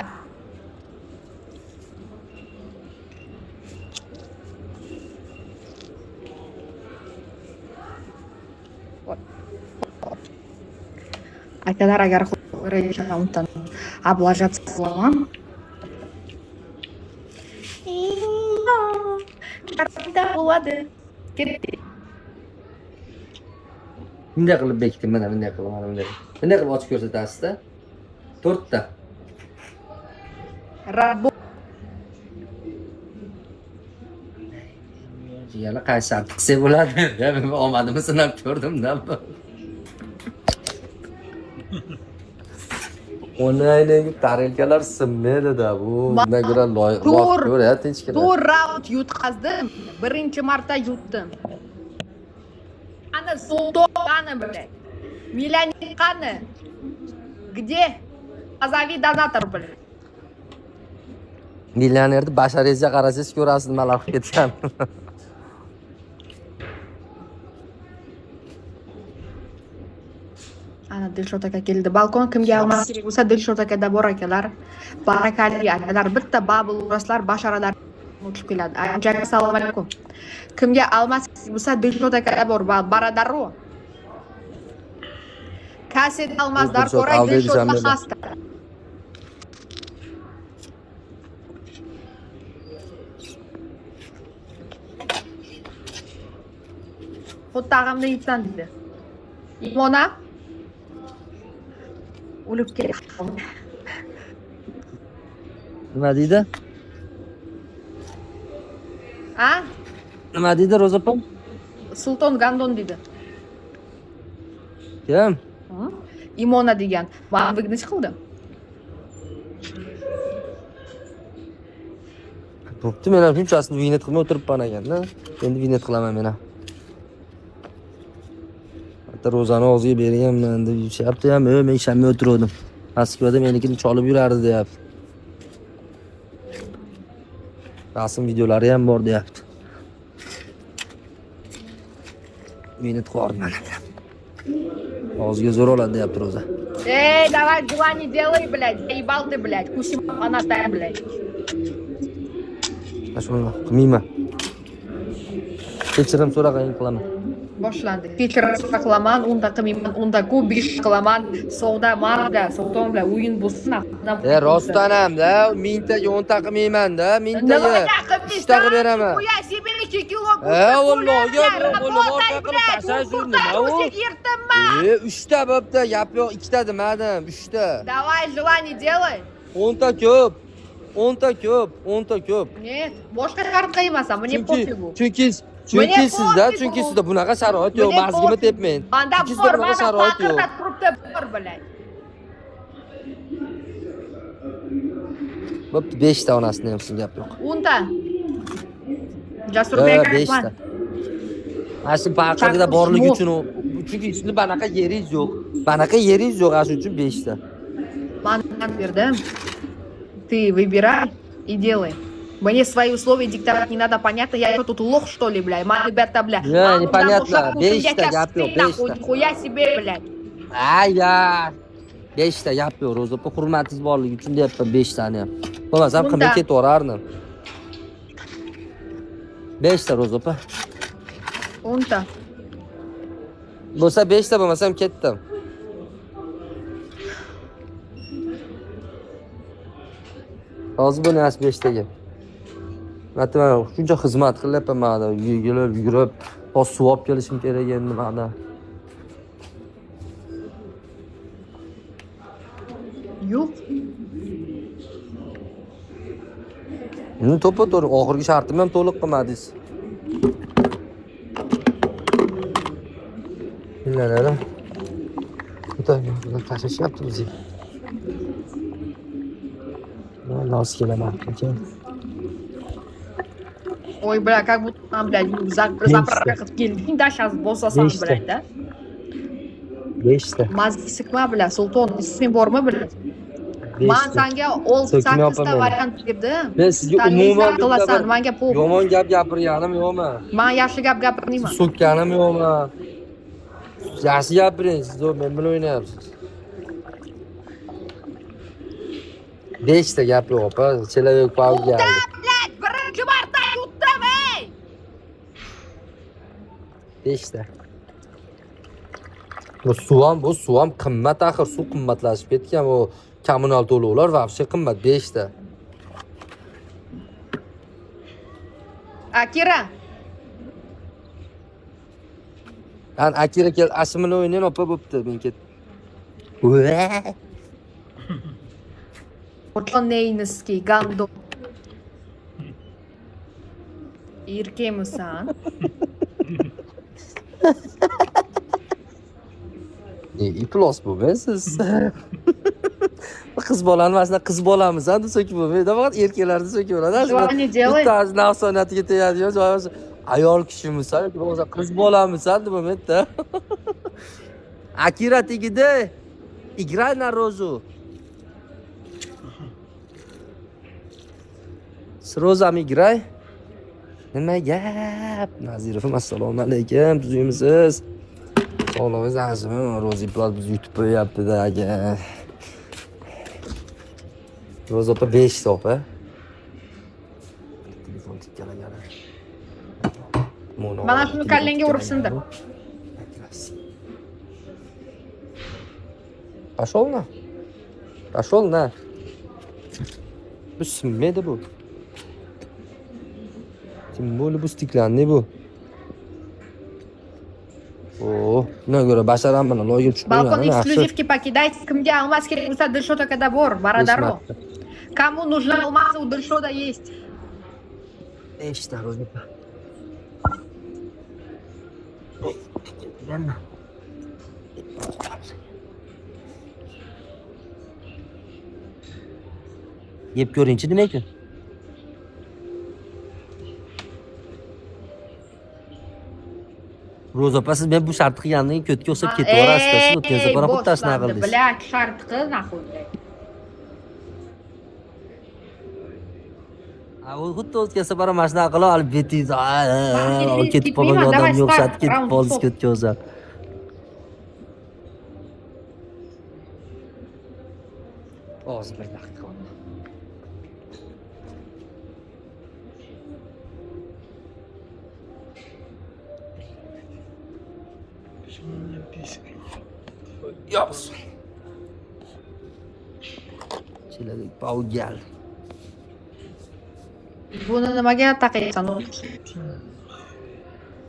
Akalar agar undan облажаться qilaman. Bo'ladi. Ketdik. Bunday qilib bekiting, mana bunday qilib, mana bunday. Bunday qilib ochib ko'rsatasizda. 4 ta. Rabo Yana qaysi shart qilsak bo'ladi? Ya men omadimni sinab ko'rdim-da. Onayli tarelkalar sinmaydi-da bu. Bundan ko'ra loy To'rt. ko'ra tinchgina. To'rt raund yutqazdim. Birinchi marta yutdim. Qani Sulton qani, блядь? Millioner qani? Где? Позови донатор, блядь. Millionerni basharingizga qarasangiz ko'rasiz nimalar qilib ketgan. Ana Dilshod aka keldi. Balkon kimga almas kerak bo'lsa Dilshod akada bor akalar. Barakali akalar bitta babl uraslar basharalar uchib keladi. Aka assalomu alaykum. Kimga almas kerak bo'lsa Dilshod akada bor. Baradaro. Kaset almas Bu Dilshod darkora aldaydi Dilshodda jamila. xasta. Qo'ttag'imda yeyibsan dedi. Mona o'lib ketdi. Nima deydi? A? Nima deydi Ro'za opa? Sulton Gandon dedi. Kim? Imona degan. Man выгнать qildi. Bo'pti, men ham shunchasini vinit qilmay o'tiribman ekanda. Endi vinit qilaman men ham. Hatto Ro'zani og'ziga berganman deb yeyishyapti ham, men ishonmay o'tiruvdim. Moskvada menikini cholib yurardi deyapti. Rasm videolari ham bor deyapti. Vinit qilib mana. Og'ziga zo'r oladi deyapti Ro'za. Эй, давай желание делай, блядь. Заебал ты, блядь. Куси она блядь. Mana shuni qilmayman. Kechirim so'rag'in qilaman. Boshlandi. Kechirim qilaman, unda qilmayman, unda ko'p besh qilaman. Savdo marda, Sulton bilan o'yin bo'lsin. E, rostdan ham-da, mingtaga 10 ta qilmayman-da, mingtaga. Nimaga qilmaysan? Uchta qilib beraman. Qo'ya себе 2 kilo E, vallahi, yo'q, orqa qilib tashlash u nima u? Yirtinma. E, 3 ta bo'pti, gap yo'q, ikkita demadim, 3 ta. Давай желание делай. 10 ta ko'p. 10 ta ko'p, 10 ta ko'p. Нет, boshqa shart qilmaysan, мне Chunki пофигу. chunki Мне chunki sizda, пофигу. chunki sizda bunaqa sharoit yo'q, Мне mazgimni пофигу. tepmang. Manda Chunki sizda bor, bunaqa mana sharoit yo'q. paqirda turibdi bor, блядь. Bo'pti, 5 ta onasini ham sizga gap yo'q. 10 ta. Jasurbek 5 ta. rahmat. Mana shu paqirda borligi uchun chunki sizni bunaqa yeringiz yo'q. Bunaqa yeringiz yo'q, ana shuning uchun 5 ta. Man berdim. Ты выбирай и делай. Мне свои условия диктовать не надо, понятно? Я что тут лох, что ли, бля? Ма, ребята, бля. Не, Маму непонятно. дам, ушах, Beshta я gap yo'q, нахуй, beshta. нихуя себе, блядь. Aya. 5 ta gap yo'q, Ro'za opa hurmatingiz borligi uchun deyapman 5 tani ham. Bo'lmasam qilmay Unda. ketaverardim. 5 ta Ro'za opa. 10 ta. Bo'lsa 5 ta bo'lmasam ketdim. Hozir bu narsa 5 taga. Marta man shuncha xizmat qilyapman mana yugurib yugurib, hozir suv olib kelishim kerak endi mana. Yo'q. Endi to'ppa-to'g'ri oxirgi shartimni ham to'liq qilmadingiz. Millionerim. Bular tashlashyapti bizga. Nos kelaman ekan. Ой, бля, как будто там, блядь, заправка qilib kelding, да, сейчас bosasan, Nechta? блядь, да? 5 ta. Mazza sikma, бля, Sulton, isming bormi, блядь? Man 5 ta. sanga So'kma 8 ta opa meni. Variant berdim. Men sizga umuman bitta Qilasan, bir manga pul. Yomon gap gapirganim yo'qmi? Man yaxshi gap gapirmayman. So'kkanim yo'qmi? Yaxshi gapiring, siz men bilan o'ynayapsiz. 5 ta gap yo'q, opa. Человек паук geldi. Блядь, birinchi marta yutdim, ey! 5 ta. Bu suv ham qimmat axir, suv qimmatlashib ketgan. Bu kommunal to'lovlar вообще qimmat 5 ta. Akira, An Akira kel, ashimini o'ynang opa, bo'pti, men ket. Ua! Neyniski, gando. Erkakmisan? Ne iflos bo'lmaysiz. Qiz bolani mana shunaqa qiz bolamisan deb so'kib bo'lmaydi, faqat erkaklarni so'kib bo'ladi. Желание делай. Bittasi nafsoniyatiga tegadigan joyi ayol kishimisan yoki bo'lmasa qiz bolamisan deb bo'lmaydi-da. Akira tegidi. Играй на розу. С розами играй. Nima gap? Nazirov, assalomu alaykum, tuzukmisiz? Sog'lig'ingiz yaxshimi? Rozi Plus biz yutib qo'yapti-da aka. Ro'za opa 5 ta opa. Telefon tikkalagani. Mana shuni kallangga urib sindir. Пошел на. Пошел на. Bu sinmaydi bu. Тем более bu стеклянный bu. O, bundan ko'ra basharam bilan loyga tushib Balkon qo'yganim yaxshi. Эксклюзивки покидайте. Kimga алмаз kerak bo'lsa, Dilshod akada bor, baradaro. Кому нужна алмазы, у Dilshoda есть. 5 ta Ro'za opa. Bilanma. Yeb ko'ringchi nima ekan? Ro'za opa, siz men bu shartni qilgandan keyin ko'tga o'xshab ketaverasiz. Siz o'tgan safar ham xuddi shunaqa qildingiz. Блядь, shart qil, нахуй, блядь. Ha, u xuddi o'tgan safar ham mana shunaqa qilib, hali betingiz ketib qolgan Ketmayman, давай, odamga o'xshatib start, ketib round qoldingiz stop. Ko'tga o'xshab. Hozir bir daqiqa. Почему меня бесит? Yo'q. Человек паук geldi. Buni nimaga taqayapsan?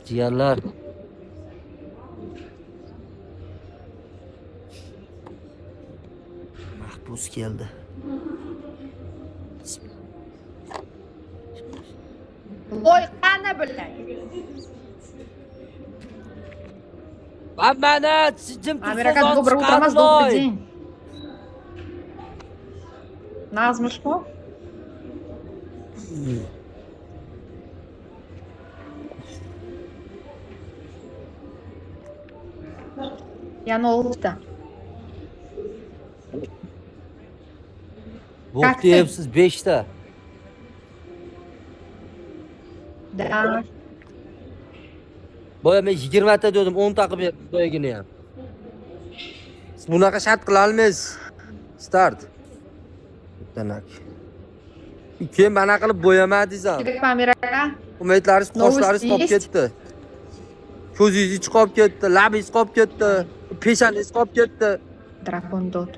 Jigarlar. Mahbus keldi. Voy, qani, блядь. Mana jim Amir aka, доброе утро, mas добрый день. Nazmi что? Yana oltita. Bo'pti, deyapsiz 5 ta. Да. Boya men 20 ta dedim, 10 ta qilib berdim boyagini ham. Siz bunaqa shart qila olmaysiz. Start. Demak. Keyin mana qilib bo'yamadingiz ham. Amir aka. Umidlaringiz, qoshlaringiz qolib есть? Ketdi. Ko'zingiz ichi qolib ketdi, labingiz qolib ketdi, peshanangiz qolib ketdi. Дракон дот.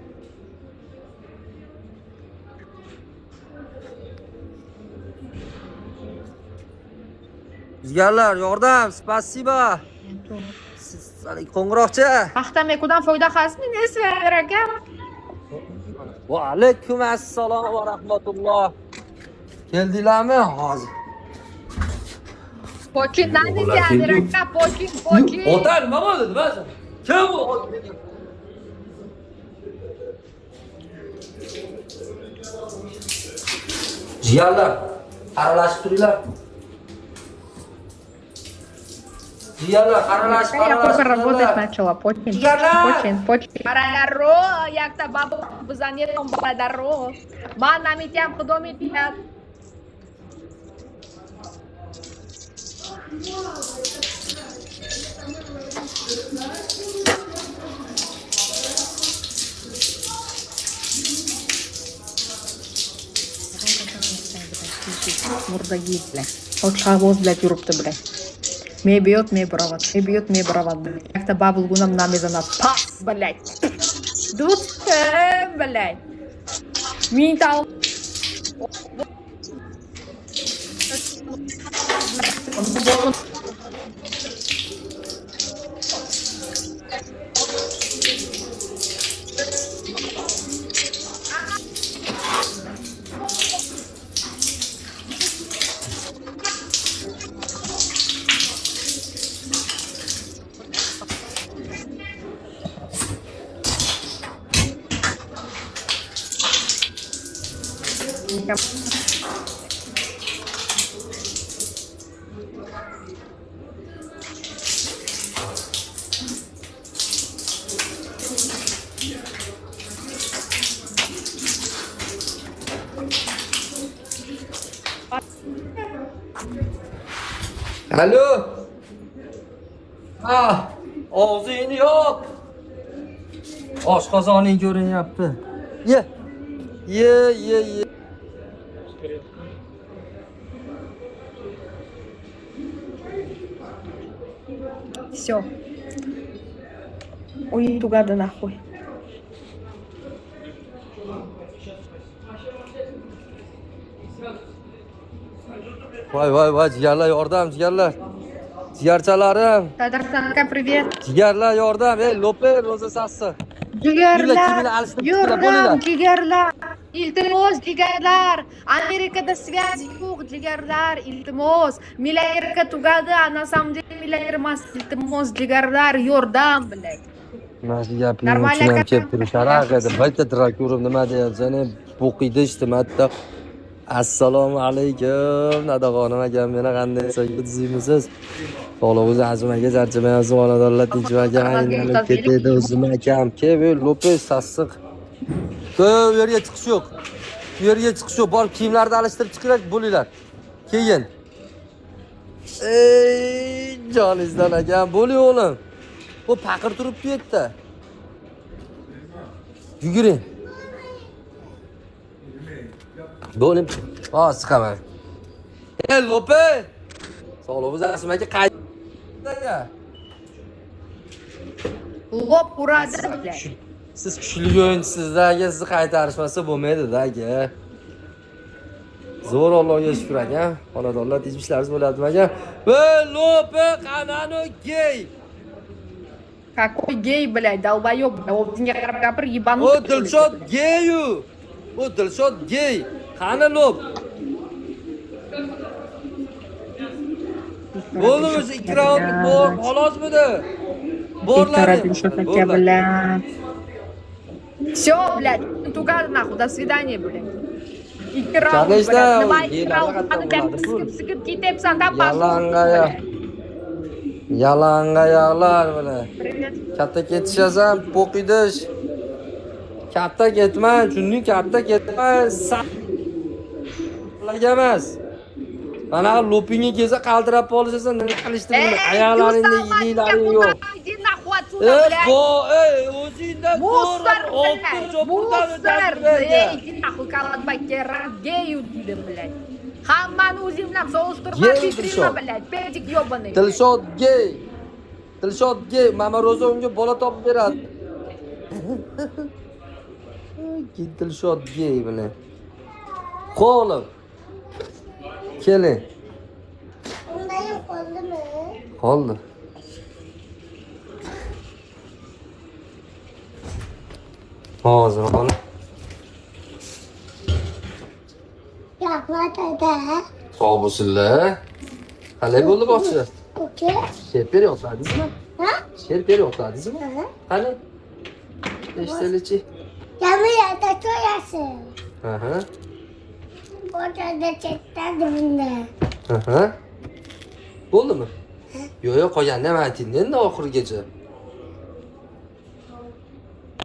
Jigarlar, yordam, спасибо. Qo'ng'iroqcha. Paxta mekudan foyda hasmi nesver aka? Va alaykum assalom va rahmatulloh. Keldinglarmi hozir? Poçin neredesin aka? Poçin, poçin. Ota nima bo'ldi, nima? Kim bu? Jigarlar, aralashib turinglar. Jigarlar, aralashib, Я только aralashib работать turinglar. начала. Почин, Jigarlar! почин, почин. Baradaro, yakta babu bizanetom baradaro. Man namityam xudo mitiyam. Murdagi, блядь. Oshqovoz, блядь, yuribdi, блядь. Me бьет, me брават, me бьет, me брават, блядь. Yakta babulgunam namezana pas, блядь. Do'stim, блядь. Mingta Alo. Ah, og'zingni yop. Oshqozoning ko'rinyapti. Ye. Ye, ye, ye. Все. O'yin tugadi нахуй. Voy, voy, voy, jigarlar yordam, jigarlar. Jigarchalarim, Tatarstan aka, привет. jigarlar yordam. Ey, Lope, ro'za sassiq. Jigarlar, kiyimini alishtirib chiqinglar, yordam, bo'linglar. jigarlar. Iltimos, jigarlar. Amerikada связь yo'q, jigarlar, iltimos. Millionerga tugadi, а на самом деле millioner emas. Iltimos, jigarlar, yordam, блядь. Mana shu gapingni Normal uchun ham aka. kelib turishar edi. Bitta drakurim nima deyapsan, bo'qiydi eshitmadda. Assalomu alaykum, Nadaxonim akam, meni qanday tuzukmisiz? Sog'lig'ingiz Azim aka, charchamayapsiz, xonadonlar tinchmi akam, aylanib ketaydi o'zim akam. Kel, bu Lopez sassiq. Bu yerga chiqish yo'q. Bu yerga chiqish yo'q. Borib kiyimlarni alishtirib chiqinglar, bo'linglar. Keyin. Ey, joningizdan akam, bo'ling o'g'lim. Bu paqir turibdi bu yerda. Yuguring. Bo'ling. Hozir chiqaman. Ey, Lope! Sog'lig'ingiz Azim aka, qayda? Lop uradi, блядь. Siz kuchli o'yinchisiz aka, sizni qaytarishmasa bo'lmaydi-da aka. Zo'r, Allohga shukr aka. Xonadonlar tinch ishlaringiz bo'ladimi aka? Ey, Lope, qanani gey. Какой гей, блядь, долбоёб. O'zingga qarab gapir, ебанутый. O Dilshod geyu. O Dilshod gey. Qani Lop? Bo'ldimi o'sha ikki raund bor, xolosmidi? Borlar. Borlar. Dilshod aka bilan. Все, блядь, tugadi нахуй, до свидания, блядь. Ikki raund, Конечно, блядь. Nima ikki geylar raund? qattan Qani bo'ladi. sikib sikib ketyapsan, da Yalang'oyoq. Yalang'oyoqlar bilan. Привет. Katta ketishasan, po'qidish. Katta ketma, tushunding? Katta ketma. Ularga emas. Mana lopingga kelsa qaltirab qolishasan, nima qilishni bilmay. Oyoqlaringda yedilaring yo'q. Иди нахуй отсюда, Ey, блядь. bo, ey, o'zingdan Мусор, oltin блядь. cho'purdan Мусор, ey, иди нахуй, калатбакера, гею deydi, блядь. Hammani o'zing bilan solishtirma, Gey vitrina, Dilshod. блядь, педик ёбаный. Dilshod gey. Dilshod gey, Mama Ro'za unga bola topib beradi. Dilshod gey bilan. Qo'lim. Keling. Undayım. Qoldi. Hozir xola. Rahmat dada. Sog' bo'lsinlar. Qalay bo'ldi bog'cha? Uka. She'r yodladingizmi? Ha? She'r yodladingizmi? Ha? Qani? Eshitaylikchi. Jamiyatda to'yasi. Aha. O'rtada chetdan bunda. Aha. Bo'ldimi? Yo'q, yo'q, qolganini ham ayting endi oxirigacha.